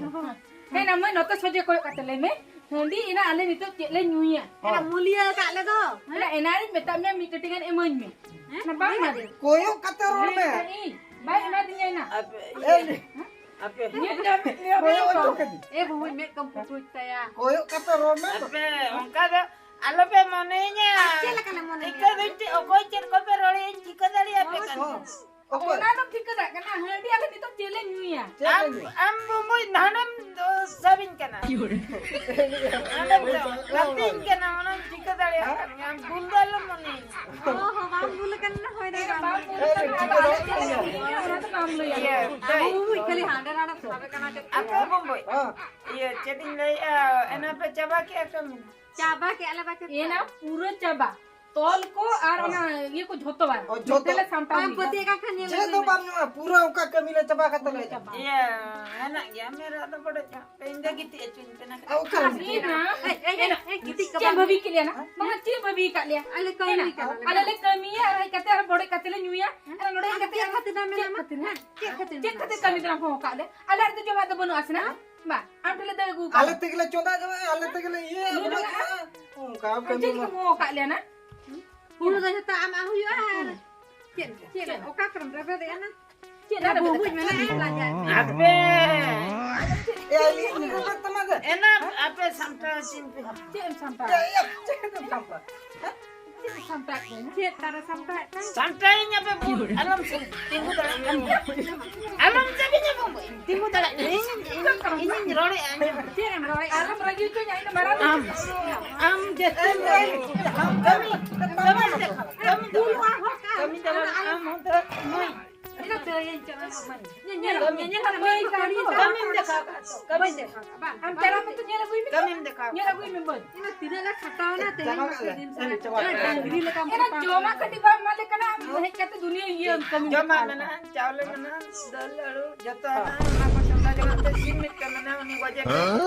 ᱦᱮᱸ, ᱱᱟ ᱢᱟᱹᱭ, ᱱᱚᱛᱮ ᱥᱚᱡᱷᱮ ᱠᱚᱭᱚᱜ ᱠᱟᱛᱮ ᱞᱟᱹᱭ ᱢᱮ, "ᱦᱟᱺᱰᱤ ᱮᱱᱟ ᱟᱞᱮ ᱱᱤᱛᱚᱜ ᱪᱮᱫ ᱞᱮ ᱧᱩᱭᱟ?" ᱦᱮᱸ᱾ ᱮᱱᱟ ᱢᱩᱞᱤᱭᱟᱹ ᱟᱠᱟᱫ ᱞᱮ ᱫᱚ᱾ ᱮᱱᱟ, ᱮᱱᱟᱱ ᱨᱤᱧ ᱢᱮᱛᱟᱫ ᱢᱮᱭᱟ ᱢᱤᱫ ᱴᱟᱹᱴᱤ ᱜᱟᱱ ᱤᱢᱟᱹᱧ ᱢᱮ᱾ ᱦᱮᱸ? ᱚᱱᱟ ᱵᱟᱢ ᱮᱢᱟ ᱫᱤᱧᱟ᱾ ᱠᱚᱭᱚᱜ ᱠᱟᱛᱮ ᱨᱚᱲ ᱢᱮ᱾ ᱞᱟᱹᱭ ᱢᱮ, ᱵᱟᱭ ᱮᱢᱟ ᱫᱤᱧᱟ ᱮᱱᱟ᱾ ᱟᱯᱮ, ᱮ, ᱧᱮᱞ ᱧᱟᱢ ᱮᱫ ᱞᱮᱭᱟ ᱠᱚᱭᱚᱜ ᱵᱮᱱ ᱦᱚᱪᱚ ᱛᱚ᱾ ᱠᱟᱹᱫᱤᱧ᱾ ᱮ ᱵᱟᱹᱵᱩ, ᱢᱮᱫ ᱠᱚᱢ ᱯᱩᱴᱩᱡ ᱛᱟᱭᱟ᱾ ᱠᱚᱭᱚᱜ ᱠᱟᱛᱮ ᱨᱚᱲ ᱢᱮ᱾ ᱟᱯᱮ ᱚᱱᱠᱟ ᱫᱚ ᱟᱞᱚᱯᱮ ᱢᱚᱱᱮᱭᱤᱧᱟ᱾ ᱟᱨ ᱪᱮᱫ ᱞᱮᱠᱟᱞᱮ ᱢᱚᱱᱮᱭᱟ? ᱤᱠᱟᱹ ᱫᱩᱧ ᱪᱮᱫ, ᱚᱠᱚᱭ ᱪᱮᱫ ᱠᱚᱯᱮ ᱨᱚᱲᱮᱧ ᱴᱷᱤᱠᱟᱹ ᱫᱟᱲᱮᱭᱟᱯᱮ ᱠᱟᱱᱟ᱾ ᱦᱚᱸ᱾ ᱚᱠᱚᱭ? ᱚᱱᱟ ᱫᱚᱢ ᱴᱷᱤᱠᱟᱹ ᱫᱟᱲᱮᱭᱟᱜ ᱠᱟᱱᱟ, ᱦᱟᱺᱰᱤ ᱟᱞᱮ ᱱᱤᱛᱚᱜ ᱪᱮᱫ ᱞᱮ ᱧᱩᱭᱟ? ᱪᱮᱫ ᱞᱮ ᱟᱢ, ᱧᱩᱭᱟ? ᱟᱢ ᱵᱩᱢᱵᱩᱡ ᱱᱟᱦᱟᱱᱮᱢ, ᱚ, ᱥᱟᱵᱤᱧ ᱠᱟᱱᱟ᱾ ᱟᱢᱮᱢ ᱜᱟᱛᱮᱧ ᱠᱟᱱᱟ, ᱚᱱᱟᱧ ᱴᱷᱤᱠᱟᱹ ᱫᱟᱲᱮᱭᱟᱜ ᱠᱟᱱ ᱜᱮᱭᱟ᱾ ᱟᱢ ᱵᱩᱞ ᱫᱚ ᱟᱞᱚᱢ ᱢᱚᱱᱮᱭᱟ᱾ ᱚ ᱦᱚᱸ, ᱵᱟᱢ ᱵᱩᱞ ᱠᱟᱱᱟ, ᱦᱳᱭ ᱫᱟᱭ, ᱵᱟᱢ ᱵᱩᱞ ᱠᱟᱱᱟ᱾ ᱮ, ᱴᱷᱤᱠᱟᱹ ᱫᱟᱲᱮᱭᱟᱜ ᱠᱟᱱ ᱜᱮᱭᱟ᱾ ᱚᱱᱟ ᱫᱚ ᱵᱟᱢ ᱞᱟᱹᱭᱟ᱾ ᱤᱭᱟᱹ, ᱫᱟᱹᱭ᱾ ᱵᱩᱢᱵᱩᱡ ᱠᱷᱟᱹᱞᱤ ᱦᱟᱸᱰᱮ ᱱᱟᱰᱮ ᱥᱟᱵᱮ ᱠᱟᱱᱟ, ᱪᱮᱫ ᱟᱯᱮ ᱵᱩᱢᱵᱩᱡ᱾ ᱦᱮᱸ᱾ ᱤᱭᱟᱹ, ᱪᱮᱫ ᱤᱧ ᱞᱟᱹᱭᱮᱜᱼᱟ, ᱮᱱᱟ ᱯᱮ ᱪᱟᱵᱟ ᱠᱮᱜᱼᱟ ᱠᱟᱹᱢᱤ? ᱪᱟᱵᱟ ᱠᱮᱜᱼᱟ ᱞᱮ ᱵᱟᱪᱚ᱾ ᱮᱱᱟ ᱯᱩᱨᱟᱹ ᱪᱟᱵᱟ᱾ ᱛᱚᱞ ᱠᱚ ᱟᱨ ᱚᱱᱟ ᱤᱭᱟᱹ ᱠᱚ ᱡᱷᱚᱛᱚ ᱵᱟᱝ᱾ ᱚ, ᱡᱷᱚᱛᱚ᱾ ᱢᱤᱫᱴᱮᱡ ᱞᱮ ᱥᱟᱢᱴᱟᱣ ᱵᱟᱢ ᱦᱩᱭ ᱯᱟᱹᱛᱭᱟᱹ ᱮᱱᱟ᱾ ᱠᱟᱜ ᱠᱷᱟᱱ ᱧᱮᱞ ᱪᱮᱫ ᱫᱚ ᱟᱹᱜᱩᱭ ᱢᱮ᱾ ᱵᱟᱢ ᱧᱩᱟ, ᱯᱩᱨᱟᱹ ᱚᱱᱠᱟ ᱠᱟᱹᱢᱤ ᱞᱮ ᱪᱟᱵᱟ ᱠᱟᱛᱮ ᱞᱮ ᱪᱟᱵᱟ᱾ ᱤᱭᱟᱹ, ᱦᱮᱱᱟᱜ ᱜᱮᱭᱟ, ᱢᱮᱨᱚᱜ ᱫᱚ ᱵᱚᱰᱚᱡ ᱧᱚᱜ᱾ ᱤᱧ ᱫᱚ ᱜᱤᱛᱤᱡ ᱦᱚᱪᱚᱧ ᱯᱮ ᱱᱟ᱾ ᱚᱠᱟ ᱨᱮ? ᱮᱱᱟ, ᱮᱭ, ᱮᱭ, ᱮᱭ, ᱮᱱᱟ᱾ ᱮᱭ, ᱜᱤᱛᱤᱡ ᱪᱮᱫ ᱮᱢ ᱠᱟᱱᱟ᱾ ᱵᱷᱟᱹᱵᱤ ᱠᱮᱫ ᱞᱮᱭᱟ ᱱᱟ? ᱵᱟᱝᱟ, ᱪᱮᱫ ᱮᱢ ᱵᱷᱟᱹᱵᱤ ᱠᱟᱫ ᱞᱮᱭᱟ? ᱟᱞᱮ ᱠᱟᱹᱢᱤ ᱮᱱᱟ᱾ ᱠᱟᱱᱟ ᱞᱮ᱾ ᱟᱞᱮ ᱞᱮ ᱠᱟᱹᱢᱤᱭᱟ ᱟᱨ ᱦᱮᱡ ᱠᱟᱛᱮ ᱟᱨ ᱵᱚᱰᱚᱡ ᱠᱟᱛᱮ ᱟᱢ ᱞᱮ ᱪᱮᱫ ᱧᱩᱭᱟ᱾ ᱠᱷᱟᱹᱛᱤᱨ ᱟᱨ ᱱᱚᱰᱮ ᱦᱮᱡ ᱟᱢ ᱠᱟᱛᱮ ᱪᱮᱫ ᱟᱨ ᱠᱷᱟᱹᱛᱤᱨ ᱮᱢ ᱪᱮᱫ ᱢᱮᱱᱟ? ᱠᱷᱟᱹᱛᱤᱨ ᱮᱢ ᱢᱮᱱᱟ? ᱪᱮᱫ ᱠᱷᱟᱹᱛᱤᱨ ᱮᱢ ᱪᱮᱫ ᱢᱮᱱᱟ? ᱠᱷᱟᱹᱛᱤᱨ ᱠᱟᱹᱢᱤ ᱫᱚ ᱵᱟᱢ ᱦᱚᱦᱚ ᱠᱟᱫ ᱞᱮ? ᱟᱞᱮ ᱟᱨ ᱫᱚ ᱡᱚᱢᱟᱜ ᱫᱚ ᱵᱟᱹᱱᱩᱜ ᱟᱥᱮ ᱱᱟ? ᱵᱟ, ᱟᱢ ᱴᱷᱮᱱ ᱞᱮ ᱫᱟᱹᱭ ᱟᱹᱜᱩ ᱠᱟᱜ ᱟᱞᱮ ᱢᱮ᱾ ᱛᱮᱜᱮ ᱞᱮ ᱪᱚᱸᱫᱟ ᱡᱚᱝᱟ, ᱟᱞᱮ ᱛᱮᱜᱮ ᱞᱮ ᱤᱭᱟᱹᱭᱟ, ᱤᱭᱟᱹ ᱵᱚᱞᱮ ᱡᱚᱝᱟ᱾ ᱚᱱᱠᱟ ᱟᱢ ᱪᱮᱫ ᱠᱟᱹᱢᱤ ᱞᱮᱠᱟᱢ ᱢᱟ᱾ ᱦᱚᱦᱚ ᱟᱠᱟᱫ ᱞᱮᱭᱟ ᱱᱟ? ᱦᱩᱲᱩ ᱫᱚ ᱡᱷᱚᱛᱚ ᱟᱢᱟᱜ ᱦᱩᱭᱩᱜᱼᱟ ᱟᱨ ᱪᱮᱫ, ᱪᱮᱫ, ᱚᱠᱟ ᱠᱚᱨᱮᱢ ᱨᱮᱵᱮᱫᱮᱜᱼᱟ ᱱᱟ? ᱪᱮᱫ ᱨᱮᱵᱮᱫ ᱵᱩᱵᱩᱡ ᱠᱟᱱᱟ? ᱢᱮᱱᱟᱜᱼᱟ, ᱞᱟᱡᱟᱜ ᱠᱟᱱᱟ᱾ ᱟᱯᱮ᱾ ᱮ, ᱟᱹᱞᱤᱧ ᱞᱤᱧ ᱨᱮᱵᱮᱫ ᱛᱟᱢᱟ ᱫᱚ᱾ ᱮᱱᱟ ᱟᱯᱮ ᱥᱟᱢᱴᱟᱣ ᱦᱚᱪᱚᱧ ᱯᱮ᱾ ᱪᱮᱫ ᱮᱢ ᱥᱟᱢᱴᱟᱣ? ᱮ, ᱮ, ᱪᱮᱫ ᱮᱢ ᱥᱟᱢᱴᱟᱣ? ᱦᱮᱸ? ᱪᱮᱫ ᱮᱢ ᱥᱟᱢᱴᱟᱣ ᱠᱟᱱᱟ? ᱪᱮᱫ ᱛᱟᱨᱟ ᱥᱟᱢᱴᱟᱣ ᱠᱟᱱᱟ? ᱥᱟᱢᱴᱟᱣᱤᱧ ᱟᱯᱮ ᱵᱩ-, ᱟᱞᱚᱢ ᱥᱮ-, ᱛᱤᱸᱜᱩ ᱫᱟᱲᱮᱭᱟᱜ ᱠᱟᱱ ᱜᱮᱭᱟ᱾ ᱟᱞᱚᱢ ᱪᱟᱵᱤᱧᱟ ᱵᱟᱹᱵᱩ, ᱛᱤᱸᱜᱩ ᱫᱟᱲᱮᱭᱟᱜ ᱠᱟᱱᱟ᱾ ᱤᱧ, ᱤᱧ, ᱤᱧᱤᱧ ᱨᱚᱲᱮᱫᱼᱟ, ᱟᱸᱡᱚᱢ ᱢᱮ᱾ ᱪᱮᱫ ᱮᱢ ᱨᱚᱲᱮᱫᱼᱟ? ᱟᱞᱚᱢ ᱨᱟᱹᱜᱤ ᱦᱚᱪᱚᱧᱟ, ᱤᱧ ᱫᱚ ᱢᱟᱨᱟᱝ ᱟᱢ, ᱟᱢ ᱡᱟᱹᱥᱛᱤ ᱠᱟᱹᱢᱤ, ᱠᱟᱹᱢᱤ, ᱠᱟᱹᱢᱤ ᱫᱚ ᱟᱢ ᱦᱚᱸ ᱫᱚ ᱢᱟᱹᱭ᱾ ᱤᱧ ᱫᱚ ᱫᱟᱹᱭᱟᱹᱧ ᱧᱮᱞ, ᱧᱮᱞ, ᱧᱮᱞ, ᱧᱮᱞ, ᱠᱟᱹᱢᱤᱢ ᱫᱮᱠᱷᱟᱣ ᱠᱟᱜᱼᱟ ᱛᱚ, ᱠᱟᱹᱢᱤᱢ ᱫᱮᱠᱷᱟᱣ ᱠᱟᱜᱼᱟ᱾ ᱵᱟᱝ, ᱟᱢ ᱪᱟᱞᱟᱣ ᱠᱟᱛᱮ ᱧᱮᱞ ᱟᱹᱜᱩᱭ ᱢᱮ᱾ ᱠᱟᱹᱢᱤᱢ ᱫᱮᱠᱷᱟᱣ ᱧᱮᱞ ᱠᱟᱜᱼᱟ᱾ ᱟᱹᱜᱩᱭ ᱢᱮ ᱵᱟᱹᱭ᱾ ᱤᱧ ᱫᱚ ᱛᱤᱱᱟᱹᱜ ᱞᱮ ᱠᱷᱟᱴᱟᱣᱱᱟ ᱛᱮᱦᱮᱧ ᱪᱟᱵᱟ ᱢᱟᱥᱮ ᱠᱟᱜᱼᱟ᱾ ᱫᱤᱱ ᱥᱟᱨᱟ᱾ ᱦᱮᱸ, ᱪᱟᱵᱟ ᱠᱟᱜᱼᱟ᱾ ᱰᱟᱝᱨᱤ ᱞᱮᱠᱟᱢ ᱮᱱᱟ ᱠᱷᱟᱴᱟᱣ ᱡᱚᱢᱟᱜ ᱠᱟᱱᱟ᱾ ᱠᱟᱹᱴᱤᱡ ᱵᱟᱢ ᱮᱢᱟ ᱞᱮ ᱠᱟᱱᱟ, ᱟᱢ ᱦᱮᱡ ᱠᱟᱛᱮ ᱫᱩᱱᱤᱭᱟᱹ ᱤᱭᱟᱹ ᱠᱟᱹᱢᱤ ᱡᱚᱢᱟᱜ ᱠᱟᱱᱟ᱾ ᱢᱮᱱᱟᱜᱼᱟ, ᱪᱟᱣᱞᱮ ᱢᱮᱱᱟᱜᱼᱟ, ᱫᱟᱹᱞ, ᱟᱹᱞᱩ, ᱡᱚᱛᱚ ᱦᱮᱱᱟᱜᱼᱟ᱾ ᱚᱱᱟ ᱠᱚ ᱪᱚᱸᱫᱟ ᱡᱚᱢᱟᱜ ᱛᱮ ᱥᱤᱢ ᱢᱤᱫᱴᱮᱱ ᱢᱮᱱᱟᱜᱼᱟ, ᱩᱱᱤ ᱜᱚᱡᱮ ᱢᱮ᱾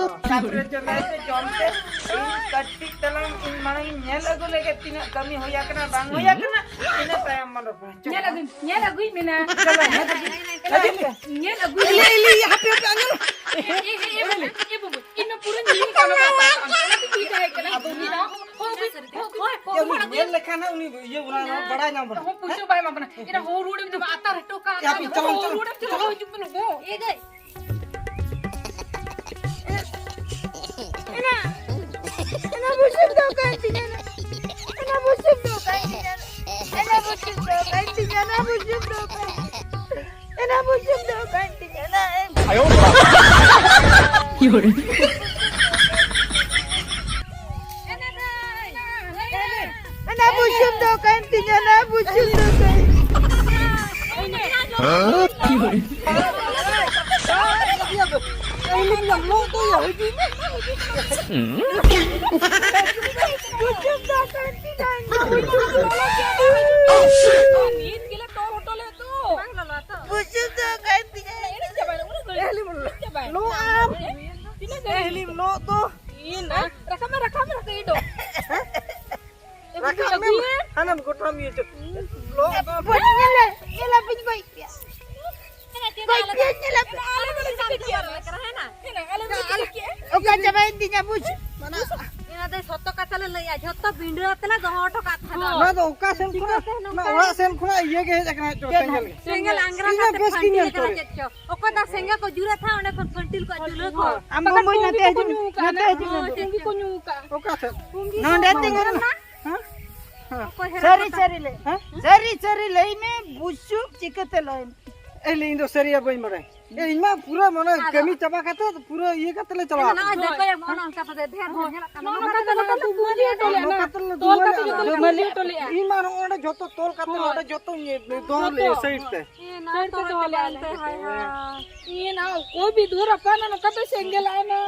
ᱛᱟᱯᱚᱨᱮ ᱪᱚᱸᱫᱟᱭ ᱯᱮ, ᱡᱚᱢ ᱯᱮ᱾ ᱤᱧ ᱠᱟᱹᱴᱤᱡ ᱛᱟᱞᱟᱝ ᱤᱧ ᱢᱟᱲᱟᱝ ᱤᱧ ᱧᱮᱞ ᱟᱹᱜᱩ ᱞᱮᱜᱮ ᱛᱤᱱᱟᱹᱜ ᱠᱟᱹᱢᱤ ᱦᱩᱭ ᱟᱠᱟᱱᱟ, ᱵᱟᱝ ᱦᱩᱭ ᱟᱠᱟᱱᱟ, ᱤᱱᱟᱹ ᱛᱟᱭᱚᱢ ᱵᱚᱱ ᱨᱚᱯᱚᱲᱟ᱾ ᱧᱮᱞ ᱟᱹᱜᱩᱭ, ᱧᱮᱞ ᱟᱹᱜᱩᱭ ᱢᱮ ᱱᱟ᱾ ᱪᱚᱞᱚ, ᱧᱮᱞ ᱟᱹᱜᱩᱭ᱾ ᱧᱮᱞ ᱟᱹᱜᱩᱭ ᱢᱮ᱾ ᱤᱞᱤ, ᱤᱞᱤ, ᱦᱟᱯᱮ, ᱦᱟᱯᱮ, ᱟᱸᱡᱚᱢ᱾ ᱮ, ᱮ, ᱮ, ᱮ, ᱵᱟᱹᱵᱩ, ᱮ, ᱵᱟᱹᱵᱩ, ᱤᱧ ᱢᱟ ᱯᱩᱨᱟᱹᱧ ᱦᱤᱲᱤᱧ ᱠᱟᱜ ᱢᱮ, ᱵᱟᱯᱞᱟ ᱠᱟᱜ ᱟᱢ᱾ ᱚᱱᱟ ᱛᱮ ᱤᱧ ᱛᱟᱦᱮᱸ ᱠᱟᱱᱟ᱾ ᱟᱫᱚ ᱩᱱᱤ ᱫᱚ, ᱦᱳ, ᱦᱳ, ᱦᱳ, ᱦᱳ, ᱦᱳ, ᱪᱮᱫ ᱦᱳ, ᱮᱢ ᱧᱮᱞ ᱞᱮᱠᱷᱟᱱ ᱦᱟᱸᱜ ᱩᱱᱤ ᱤᱭᱟᱹ ᱵᱚᱱᱟ, ᱦᱚᱸ ᱵᱟᱲᱟᱭ ᱧᱟᱢ ᱵᱚᱱᱟ᱾ ᱦᱚᱸ, ᱯᱩᱭᱥᱟᱹ ᱵᱟᱭ ᱮᱢᱟ ᱵᱚᱱᱟ᱾ ᱮᱨᱟ, ᱦᱳ, ᱨᱩᱣᱟᱹᱲ ᱮᱢ ᱪᱟᱵᱟ, ᱟᱛᱟᱨ ᱦᱚᱴᱚ ᱠᱟᱜ ᱮ, ᱟᱯᱮ ᱢᱮ᱾ ᱪᱟᱞᱟᱣ, ᱦᱳ, ᱪᱟᱞᱟᱣ, ᱨᱩᱣᱟᱹᱲ ᱮᱢ ᱪᱟᱵᱟ, ᱪᱟᱞᱟᱣ᱾ ᱦᱳ, ᱦᱤᱡᱩᱜ ᱢᱮ, ᱦᱳ᱾ ᱮ ᱜᱟᱹᱭ᱾ ᱮᱱᱟ, ᱮᱱᱟ ᱵᱩᱥᱩᱵ ᱫᱚ ᱚᱠᱟᱭᱮᱱ ᱛᱤᱧᱟ ᱱᱟ? ᱮᱱᱟ ᱵᱩᱥᱩᱵ ᱫᱚ ᱚᱠᱟᱭᱮᱱ ᱛᱤᱧᱟ ᱱᱟ? ᱮᱱᱟ ᱵᱩᱥᱩᱵ ᱫᱚ ᱚᱠᱟᱭᱮᱱ ᱛᱤᱧᱟ ᱱᱟ? ᱵᱩᱥᱩᱵ ᱫᱚ ᱚᱠᱟᱭᱮᱱ? ᱮᱱᱟ ᱵᱩᱥᱩᱵ ᱫᱚ ᱚᱠᱟᱭᱮᱱ ᱛᱤᱧᱟ ᱱᱟ? ᱮᱱᱟ ᱫᱚ, ᱮᱱᱟ, ᱮᱱᱟ᱾ ᱚᱱᱟ ᱵᱩᱥᱩᱵ ᱫᱚ ᱚᱠᱟᱭᱮᱱ ᱛᱤᱧᱟ, ᱚᱱᱟ ᱵᱩᱥᱩᱵ ᱫᱚ ᱚᱠᱟᱭᱮᱱ? ᱦᱮᱸ? ᱪᱮᱫ ᱦᱚᱸ ᱵᱟᱝ᱾ ᱞᱚᱜ ᱫᱚ ᱭᱟ, ᱦᱤᱡᱩᱜ ᱢᱮ᱾ ᱵᱩᱥᱩᱵ ᱫᱚ ᱚᱠᱟᱭᱮᱱ ᱛᱤᱧᱟ, ᱚᱱᱟ ᱵᱩᱥᱩᱵ ᱫᱚ ᱚᱠᱟᱭᱮᱱ? ᱱᱤᱛ ᱜᱮᱞᱮ ᱛᱚᱞ ᱦᱚᱴᱚ ᱞᱮᱫ ᱫᱚ᱾ ᱵᱩᱥᱩᱵ ᱫᱚ ᱚᱠᱟᱭᱮᱱ ᱛᱤᱧᱟ? ᱮᱱᱮᱡ ᱪᱟᱵᱟᱭᱮᱱᱟ, ᱩᱱᱟᱹᱜ ᱜᱷᱟᱹᱲᱤᱡ ᱮᱱᱮᱡ ᱪᱟᱵᱟᱭᱮᱱᱟ᱾ ᱞᱚᱜ ᱟᱢ᱾ ᱛᱤᱱᱟᱹᱜ ᱜᱷᱟᱹᱲᱤᱡ? ᱮ, ᱦᱤᱞᱤᱢ ᱞᱚᱜ ᱫᱚ᱾ ᱤᱭᱟᱹ ᱱᱟ, ᱨᱟᱠᱟᱵ ᱢᱮ, ᱨᱟᱠᱟᱵ ᱢᱮ, ᱨᱟᱠᱟᱵ ᱢᱮ, ᱤᱰᱚ᱾ ᱨᱟᱠᱟᱵ ᱢᱮ, ᱦᱟᱱᱟᱢ ᱜᱚᱴᱟᱢ ᱤᱭᱟᱹ ᱪᱚ᱾ ᱞᱚᱜ ᱫᱚ᱾ ᱧᱮᱞᱟ, ᱧᱮᱞᱟ, ᱵᱟᱹᱧ ᱜᱚᱡ ᱯᱮᱭᱟ᱾ ᱜᱚᱡ ᱯᱮᱭᱟ, ᱧᱮᱞᱟ ᱯᱮ᱾ ᱟᱞᱮ ᱫᱚᱞᱮ ᱪᱤᱠᱟᱹ ᱠᱮᱭᱟ? ᱦᱮᱸ, ᱟᱞᱮ ᱫᱚᱞᱮ ᱪᱤᱠᱟᱹ ᱠᱮᱭᱟ? ᱚᱠᱟ ᱪᱟᱵᱟᱭᱮᱱ ᱛᱤᱧᱟ ᱵᱩᱡᱽ? ᱚᱱᱟ ᱫᱚ ᱥᱚᱛᱚ ᱠᱟᱛᱷᱟ ᱞᱮ ᱞᱟᱹᱭᱟ, ᱡᱷᱚᱛᱚ ᱵᱤᱸᱰᱟᱹ ᱟᱛᱮ ᱞᱮ ᱫᱚᱦᱚ ᱦᱚᱴᱚ ᱠᱟᱜ ᱛᱟᱦᱮᱱᱟ᱾ ᱱᱚᱣᱟ ᱫᱚ ᱚᱠᱟ ᱥᱮᱱ ᱠᱷᱚᱱᱟᱜ, ᱱᱚᱣᱟ ᱚᱲᱟᱜ ᱥᱮᱱ ᱠᱷᱚᱱᱟᱜ ᱤᱭᱟᱹ ᱜᱮ ᱦᱮᱡ ᱟᱠᱟᱱᱟ, ᱪᱚ, ᱥᱮᱸᱜᱮᱞ ᱜᱮ᱾ ᱥᱮᱸᱜᱮᱞ ᱟᱝᱜᱽᱨᱟ ᱤᱧ ᱫᱚ ᱠᱟᱛᱮ ᱵᱮᱥ ᱜᱤᱧ ᱯᱷᱟᱱᱴᱤᱞ ᱧᱮᱞ ᱠᱟᱱᱟ ᱠᱚᱣᱟ᱾ ᱪᱮᱫ ᱪᱚ? ᱚᱠᱚᱭ ᱫᱟ ᱥᱮᱸᱜᱮᱞ ᱠᱚ ᱡᱩᱞᱮᱫ ᱛᱟᱦᱮᱸ, ᱚᱸᱰᱮ ᱠᱷᱚᱱ ᱯᱷᱟᱱᱴᱤᱞ ᱠᱚ ᱡᱩᱞᱟᱹ ᱠᱚ᱾ ᱟᱢ ᱵᱟᱠᱷᱟᱱ ᱵᱚᱢᱵᱚᱭ ᱯᱩᱸᱜᱤ ᱱᱟᱛᱮ ᱠᱚᱠᱚ ᱦᱤᱡᱩᱜ ᱧᱩ ᱢᱮ, ᱠᱟᱜᱼᱟ ᱱᱟᱛᱮ ᱱᱟ᱾ ᱦᱤᱡᱩᱜ ᱢᱮ᱾ ᱦᱳᱭ, ᱯᱩᱸᱜᱤ ᱠᱚ ᱧᱩ ᱠᱟᱜᱼᱟ᱾ ᱚᱠᱟ ᱥᱮᱫ? ᱯᱩᱸᱜᱤ ᱱᱚᱰᱮ ᱥᱚᱢᱚᱭ ᱛᱤᱸᱜᱩᱱ ᱢᱟ᱾ ᱢᱮ᱾ ᱦᱮᱸ? ᱦᱮᱸ᱾ ᱚᱠᱚᱭ ᱦᱮᱨᱳ ᱥᱟᱹᱨᱤ, ᱠᱟᱛᱷᱟ? ᱥᱟᱹᱨᱤ ᱞᱟᱹᱭ᱾ ᱦᱮᱸ? ᱥᱟᱹᱨᱤ, ᱥᱟᱹᱨᱤ ᱞᱟᱹᱭ ᱢᱮ, ᱵᱩᱥᱩᱵ ᱪᱤᱠᱟᱹᱛᱮ ᱞᱟᱹᱭ ᱢᱮ? ᱮ, ᱞᱟᱹᱭ ᱤᱧ ᱫᱚ ᱥᱟᱹᱨᱤᱭᱟᱜ ᱵᱟᱹᱧ ᱵᱟᱲᱟᱭᱟ᱾ ᱮ, ᱤᱧ ᱢᱟ ᱯᱩᱨᱟᱹ ᱢᱟᱱᱮ ᱟᱫᱚ ᱠᱟᱹᱢᱤ ᱪᱟᱵᱟ ᱠᱟᱛᱮ ᱯᱩᱨᱟ ᱤᱭᱟᱹ ᱠᱟᱛᱮ ᱞᱮ ᱪᱟᱞᱟᱣ ᱱᱚᱜᱼᱚᱭ ᱠᱟᱱᱟ᱾ ᱫᱮᱠᱚ ᱮᱢ, ᱚᱱᱟ ᱚᱱᱠᱟ ᱛᱮ ᱰᱷᱮᱨ ᱰᱷᱮᱨ ᱧᱮᱞᱚᱜ ᱠᱟᱱᱟ᱾ ᱱᱚᱜᱼᱚ ᱱᱚᱝᱠᱟ ᱛᱮ ᱱᱚᱝᱠᱟ ᱛᱮ ᱛᱩᱢᱟᱹᱞ ᱦᱚᱴᱚ ᱞᱮᱜᱼᱟ᱾ ᱱᱚᱝᱠᱟ ᱛᱮ ᱛᱩᱢᱟᱹᱞ ᱦᱚᱴᱚ ᱞᱮᱜᱼᱟ᱾ ᱤᱧ ᱢᱟ ᱱᱚᱜᱼᱚ ᱱᱚᱰᱮ ᱡᱷᱚᱛᱚ ᱛᱚᱞ ᱠᱟᱛᱮ ᱦᱳᱭ᱾ ᱱᱚᱰᱮ ᱡᱷᱚᱛᱚᱧ ᱫᱚᱦᱚ ᱞᱮᱜᱼᱟ ᱥᱟᱭᱤᱰ ᱛᱮ᱾ ᱥᱟᱭᱤᱰ ᱛᱮ ᱫᱚᱦᱚ ᱞᱮᱜᱼᱟ ᱞᱮ᱾ ᱦᱟᱭ ᱦᱟᱭ᱾ ᱤᱭᱟᱹ ᱱᱟ, ᱚᱠᱚᱭ ᱵᱤᱫᱷᱩᱣᱟᱹ ᱨᱟᱯᱟᱜ ᱱᱟ, ᱱᱚᱝᱠᱟ ᱛᱮ ᱥᱮᱸᱜᱮᱞ ᱟᱭ ᱱᱟ᱾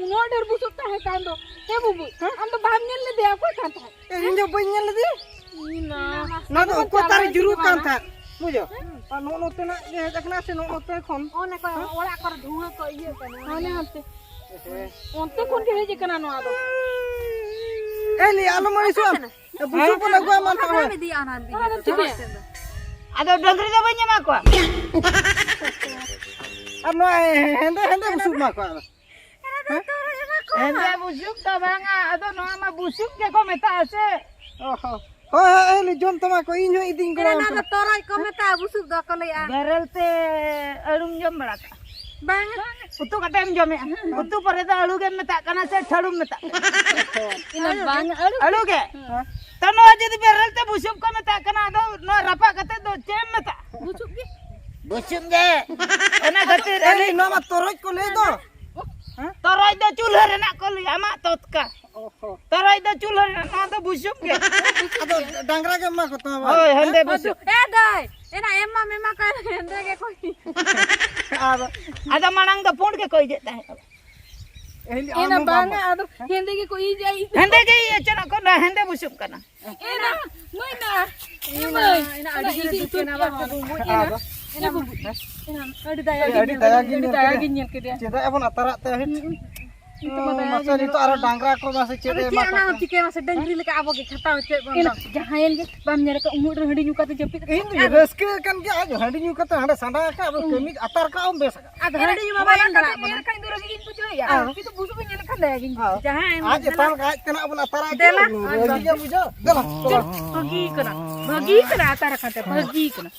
ᱩᱱᱟᱹᱜ ᱰᱷᱮᱨ ᱵᱩᱥᱩᱵ ᱛᱟᱦᱮᱸ ᱠᱟᱱ ᱫᱚ᱾ ᱦᱮ ᱵᱩᱵᱩ, ᱟᱢ ᱫᱚ ᱵᱟᱢ ᱧᱮᱞ ᱞᱮᱫᱮᱭᱟ, ᱚᱠᱚᱭ ᱠᱟᱱ ᱛᱟᱦᱮᱸᱫ? ᱮ, ᱤᱧ ᱫᱚ ᱵᱟᱹᱧ ᱧᱮᱞ ᱞᱮᱫᱮᱭᱟ᱾ ᱤᱧ ᱱᱟ᱾ ᱱᱚᱣᱟ ᱫᱚ ᱚᱠᱚᱭ ᱛᱟᱨᱮ ᱡᱩᱨᱩᱜ ᱠᱟᱱ ᱛᱟᱦᱮᱸᱫ, ᱵᱩᱡᱷᱟᱹᱣ? ᱟᱨ ᱱᱚᱜᱼᱚ ᱱᱚᱛᱮᱱᱟᱜ ᱜᱮ ᱦᱮᱡ ᱟᱠᱟᱱᱟ ᱥᱮ ᱱᱚᱜᱼᱚ ᱱᱚᱛᱮ ᱠᱷᱚᱱ? ᱚᱱᱮ ᱠᱚ ᱚᱲᱟᱜ ᱠᱚᱨᱮ ᱫᱷᱩᱣᱟᱹ ᱠᱚ ᱤᱭᱟᱹᱜ ᱠᱟᱱᱟ᱾ ᱦᱟᱱᱮ ᱦᱟᱱᱛᱮ᱾ ᱚᱱᱛᱮ ᱠᱷᱚᱱ ᱜᱮ ᱦᱮᱡ ᱟᱠᱟᱱᱟ ᱱᱚᱣᱟ ᱫᱚ᱾ ᱮ, ᱞᱟᱹᱭ ᱟᱞᱚᱢ ᱟᱹᱲᱤᱥᱚᱜᱼᱟ᱾ ᱚᱠᱟ ᱠᱟᱱᱟ? ᱮ, ᱵᱩᱥᱩᱵ ᱵᱚᱱ ᱟᱹᱜᱩᱣᱟ ᱢᱟ ᱚᱠᱟ ᱱᱚᱜᱼᱚᱭ᱾ ᱠᱷᱚᱱᱮᱢ ᱤᱫᱤᱭᱟ ᱚᱱᱟ ᱫᱤᱭᱮ ᱚᱱᱟ ᱫᱚ ᱫᱚ? ᱪᱤᱠᱟᱹᱭᱟ? ᱟᱫᱚ ᱰᱟᱹᱝᱨᱤ ᱫᱚ ᱵᱟᱹᱧ ᱮᱢᱟ ᱠᱚᱣᱟ᱾ ᱟᱨ ᱱᱚᱣᱟ ᱦᱮᱸᱫᱮ ᱦᱮᱸᱫᱮ ᱵᱩᱥᱩᱵ ᱮᱢᱟ ᱠᱚᱣᱟ ᱟᱫᱚ᱾ ᱦᱮᱸ? ᱦᱮᱸᱫᱮ ᱵᱩᱥᱩᱵ ᱫᱚ ᱵᱟᱝᱟ, ᱟᱫᱚ ᱱᱚᱣᱟ ᱢᱟ ᱵᱩᱥᱩᱵ ᱜᱮᱠᱚ ᱢᱮᱛᱟᱜᱼᱟ ᱥᱮ᱾ ᱚ ᱦᱚᱸ᱾ ᱦᱳᱭ, ᱦᱳᱭ, ᱦᱳᱭ, ᱡᱚᱢ ᱛᱟᱢᱟ ᱠᱚ, ᱤᱧ ᱦᱚᱸ ᱤᱫᱤᱧ ᱜᱚᱲᱚ ᱮᱱᱟ ᱟᱢ ᱫᱚ ᱠᱟᱱᱟ᱾ ᱛᱚᱨᱚᱡ ᱠᱚ ᱢᱮᱛᱟᱜᱼᱟ, ᱵᱩᱥᱩᱵ ᱫᱚ ᱠᱚ ᱞᱟᱹᱭᱟ᱾ ᱵᱮᱨᱮᱞ ᱛᱮ ᱟᱹᱲᱩᱢ ᱡᱚᱢ ᱵᱟᱲᱟ ᱠᱟᱜᱼᱟ? ᱵᱟᱝᱟ᱾ ᱩᱛᱩ ᱠᱟᱛᱮ ᱮᱢ ᱡᱚᱢᱮᱜᱼᱟ? ᱩᱛᱩ ᱯᱚᱨᱮ ᱫᱚ ᱟᱹᱲᱩ ᱜᱮᱢ ᱢᱮᱛᱟᱜ ᱠᱟᱱᱟ ᱥᱮ ᱴᱷᱟᱹᱲᱩᱢ ᱢᱮᱛᱟᱜ ᱠᱟᱱᱟ? ᱤᱱᱟᱹ ᱵᱟᱝ ᱟᱹᱲᱩ᱾ ᱟᱹᱲᱩ ᱜᱮ? ᱦᱮᱸ᱾ ᱛᱚ ᱱᱚᱣᱟ ᱡᱩᱫᱤ ᱵᱮᱨᱮᱞ ᱛᱮ ᱵᱩᱥᱩᱵ ᱠᱚ ᱢᱮᱛᱟᱜ ᱠᱟᱱᱟ, ᱟᱫᱚ ᱱᱚᱣᱟ ᱨᱟᱯᱟᱜ ᱠᱟᱛᱮ ᱫᱚ ᱪᱮᱫ ᱮᱢ ᱢᱮᱛᱟᱜᱼᱟ? ᱵᱩᱥᱩᱵ ᱜᱮ᱾ ᱵᱩᱥᱩᱵ ᱜᱮ᱾ ᱚᱱᱟ ᱠᱷᱟᱹᱛᱤᱨ ᱮ, ᱟᱹᱞᱤᱧ ᱱᱚᱣᱟ ᱢᱟ ᱛᱚᱨᱚᱡ ᱠᱚ ᱞᱟᱹᱭ ᱫᱚ᱾ ᱦᱮᱸ? ᱛᱚᱨᱚᱡ ᱫᱚ ᱪᱩᱞᱦᱟᱹ ᱨᱮᱱᱟᱜ ᱠᱚ ᱞᱟᱹᱭᱟ, ᱟᱢᱟᱜ ᱛᱚᱛᱠᱟ᱾ ᱚ ᱦᱚᱸ᱾ ᱛᱚᱨᱚᱡ ᱫᱚ ᱪᱩᱞᱦᱟᱹ ᱨᱮᱱᱟᱜ, ᱱᱚᱣᱟ ᱫᱚ ᱵᱩᱥᱩᱵ ᱜᱮ᱾ ᱟᱫᱚ ᱰᱟᱝᱨᱟ ᱜᱮ ᱮᱢᱟ ᱠᱚ ᱛᱟᱢᱟ ᱵᱟᱝ? ᱦᱳᱭ, ᱦᱮᱸᱫᱮ ᱦᱮᱸ? ᱵᱩᱥᱩᱵ᱾ ᱮ ᱫᱟᱹᱭ, ᱮᱱᱟ ᱮᱢ ᱢᱟ ᱢᱮᱢᱟ ᱠᱚ ᱦᱮᱸᱫᱮ ᱜᱮ ᱠᱚ᱾ ᱟᱫᱚ ᱟᱫᱚ ᱢᱟᱲᱟᱝ ᱫᱚ ᱯᱩᱸᱰ ᱜᱮᱠᱚ ᱤᱡᱮᱫ ᱛᱟᱦᱮᱸᱫ᱾ ᱮᱱᱟ ᱟᱢ ᱦᱚᱸ ᱵᱟᱝᱟ, ᱵᱟᱢ ᱟᱫᱚ ᱦᱮᱸᱫᱮ ᱜᱮᱠᱚ ᱤᱡᱟ, ᱤᱡ᱾ ᱦᱮᱸᱫᱮ ᱜᱮ ᱤᱭᱟᱹ ᱪᱮᱫ ᱠᱚ ᱦᱮᱸᱫᱮ ᱵᱩᱥᱩᱵ ᱠᱟᱱᱟ᱾ ᱮᱱᱟ, ᱢᱟᱹᱭ ᱱᱟ᱾ ᱮ ᱢᱟᱹᱭ, ᱮᱱᱟ ᱟᱹᱰᱤ ᱚᱱᱟ ᱡᱳᱨᱮ ᱤᱡ ᱫᱩᱠ ᱮᱱᱟ ᱩᱛᱩ ᱵᱟᱯᱮ ᱟᱨ ᱵᱩᱵᱩ, ᱮ ᱮᱱᱟ, ᱵᱟᱵᱟ᱾ ᱮ ᱵᱩᱵᱩ, ᱮᱱᱟ, ᱟᱹᱰᱤ ᱫᱟᱭᱟ ᱮ, ᱜᱤᱧ ᱟᱹᱰᱤ ᱧᱮᱞ ᱫᱟᱭᱟ ᱠᱮᱫᱮᱭᱟ, ᱜᱤᱧ ᱟᱹᱰᱤ ᱧᱮᱞ ᱫᱟᱭᱟ ᱠᱮᱫᱮᱭᱟ᱾ ᱜᱤᱧ ᱧᱮᱞ ᱠᱮᱫᱮᱭᱟ᱾ ᱪᱮᱫᱟᱜ ᱮ ᱵᱚᱱ ᱟᱛᱟᱨᱟᱜ ᱛᱟᱭᱟ? ᱦᱩᱸ, ᱦᱩᱸ᱾ ᱱᱤᱛᱚᱜ ᱢᱟ ᱦᱩᱸ, ᱫᱟᱭᱟ ᱢᱟᱥᱮ ᱜᱤᱧ ᱧᱮᱞ ᱱᱤᱛᱚᱜ ᱟᱨᱚ ᱠᱮᱫᱮᱭᱟ᱾ ᱰᱟᱝᱨᱟ ᱠᱚ ᱢᱟᱥᱮ ᱪᱮᱫ ᱟᱫᱚ ᱮ ᱪᱮᱫ ᱮᱢᱟ ᱠᱚ ᱚᱱᱟ ᱠᱟᱱᱟ? ᱪᱤᱠᱟᱹᱭᱟ ᱢᱟᱥᱮ, ᱰᱟᱹᱝᱨᱤ ᱞᱮᱠᱟ ᱟᱵᱚ ᱜᱮ ᱠᱷᱟᱴᱟᱣ ᱦᱚᱪᱚᱭᱮᱫ ᱵᱚᱱ ᱮᱱᱟ, ᱫᱚ᱾ ᱡᱟᱦᱟᱸᱭᱮᱱ ᱜᱮ, ᱵᱟᱢ ᱧᱮᱞ ᱟᱠᱟᱫ ᱩᱢᱩᱞ ᱨᱮ ᱦᱟᱺᱰᱤ ᱧᱩ ᱠᱟᱛᱮ ᱡᱟᱹᱯᱤᱫ ᱤᱧ ᱫᱚ ᱟᱠᱟᱫ᱾ ᱨᱟᱹᱥᱠᱟᱹ ᱠᱟᱱ ᱜᱮᱭᱟ, ᱟᱡ ᱦᱟᱺᱰᱤ ᱧᱩ ᱠᱟᱛᱮ ᱦᱟᱸᱰᱮ ᱥᱟᱸᱰᱟ ᱟᱠᱟᱫ, ᱟᱫᱚ ᱦᱩᱸ᱾ ᱠᱟᱹᱢᱤ ᱟᱛᱟᱨ ᱠᱟᱜ ᱟᱢ ᱵᱮᱥ ᱟᱠᱟᱫ᱾ ᱟᱫᱚ ᱦᱟᱺᱰᱤ ᱧᱩ ᱢᱟ ᱵᱟᱭ ᱮᱱᱟ ᱮᱢ ᱫᱟᱲᱮᱭᱟᱜ ᱠᱟᱛᱮ ᱵᱚᱱᱟ᱾ ᱧᱮᱞ ᱠᱷᱟᱱ ᱫᱚ ᱨᱟᱹᱜᱤ ᱜᱤᱧ ᱵᱩᱡᱷᱟᱹᱣᱮᱫᱼᱟ᱾ ᱦᱮᱸ᱾ ᱠᱤᱱᱛᱩ ᱵᱩᱥᱩᱵ ᱤᱧ ᱧᱮᱞ ᱞᱮᱠᱷᱟᱱ ᱫᱟᱭᱟ ᱜᱤᱧ ᱦᱮᱸ᱾ ᱵᱩᱡᱷᱟᱹᱣᱟ᱾ ᱡᱟᱦᱟᱸᱭᱮᱱ ᱟᱡ ᱜᱮ᱾ ᱮᱛᱟᱝ ᱟᱡ ᱛᱮᱱᱟᱜ ᱵᱚᱱ ᱟᱛᱟᱨᱟ ᱫᱮᱞᱟ᱾ ᱪᱮᱫ ᱨᱟᱹᱜᱤ ᱜᱮ ᱵᱩᱡᱷᱟᱹᱣ᱾ ᱫᱮᱞᱟ᱾ ᱪᱚᱞ᱾ ᱵᱷᱟᱹᱜᱤ ᱠᱟᱱᱟ, ᱵᱷᱟᱹᱜᱤ ᱠᱟᱱᱟ, ᱟᱛᱟᱨ ᱟᱠᱟᱱ ᱛᱮ, ᱵᱷᱟᱹᱜᱤ ᱠᱟᱱᱟ᱾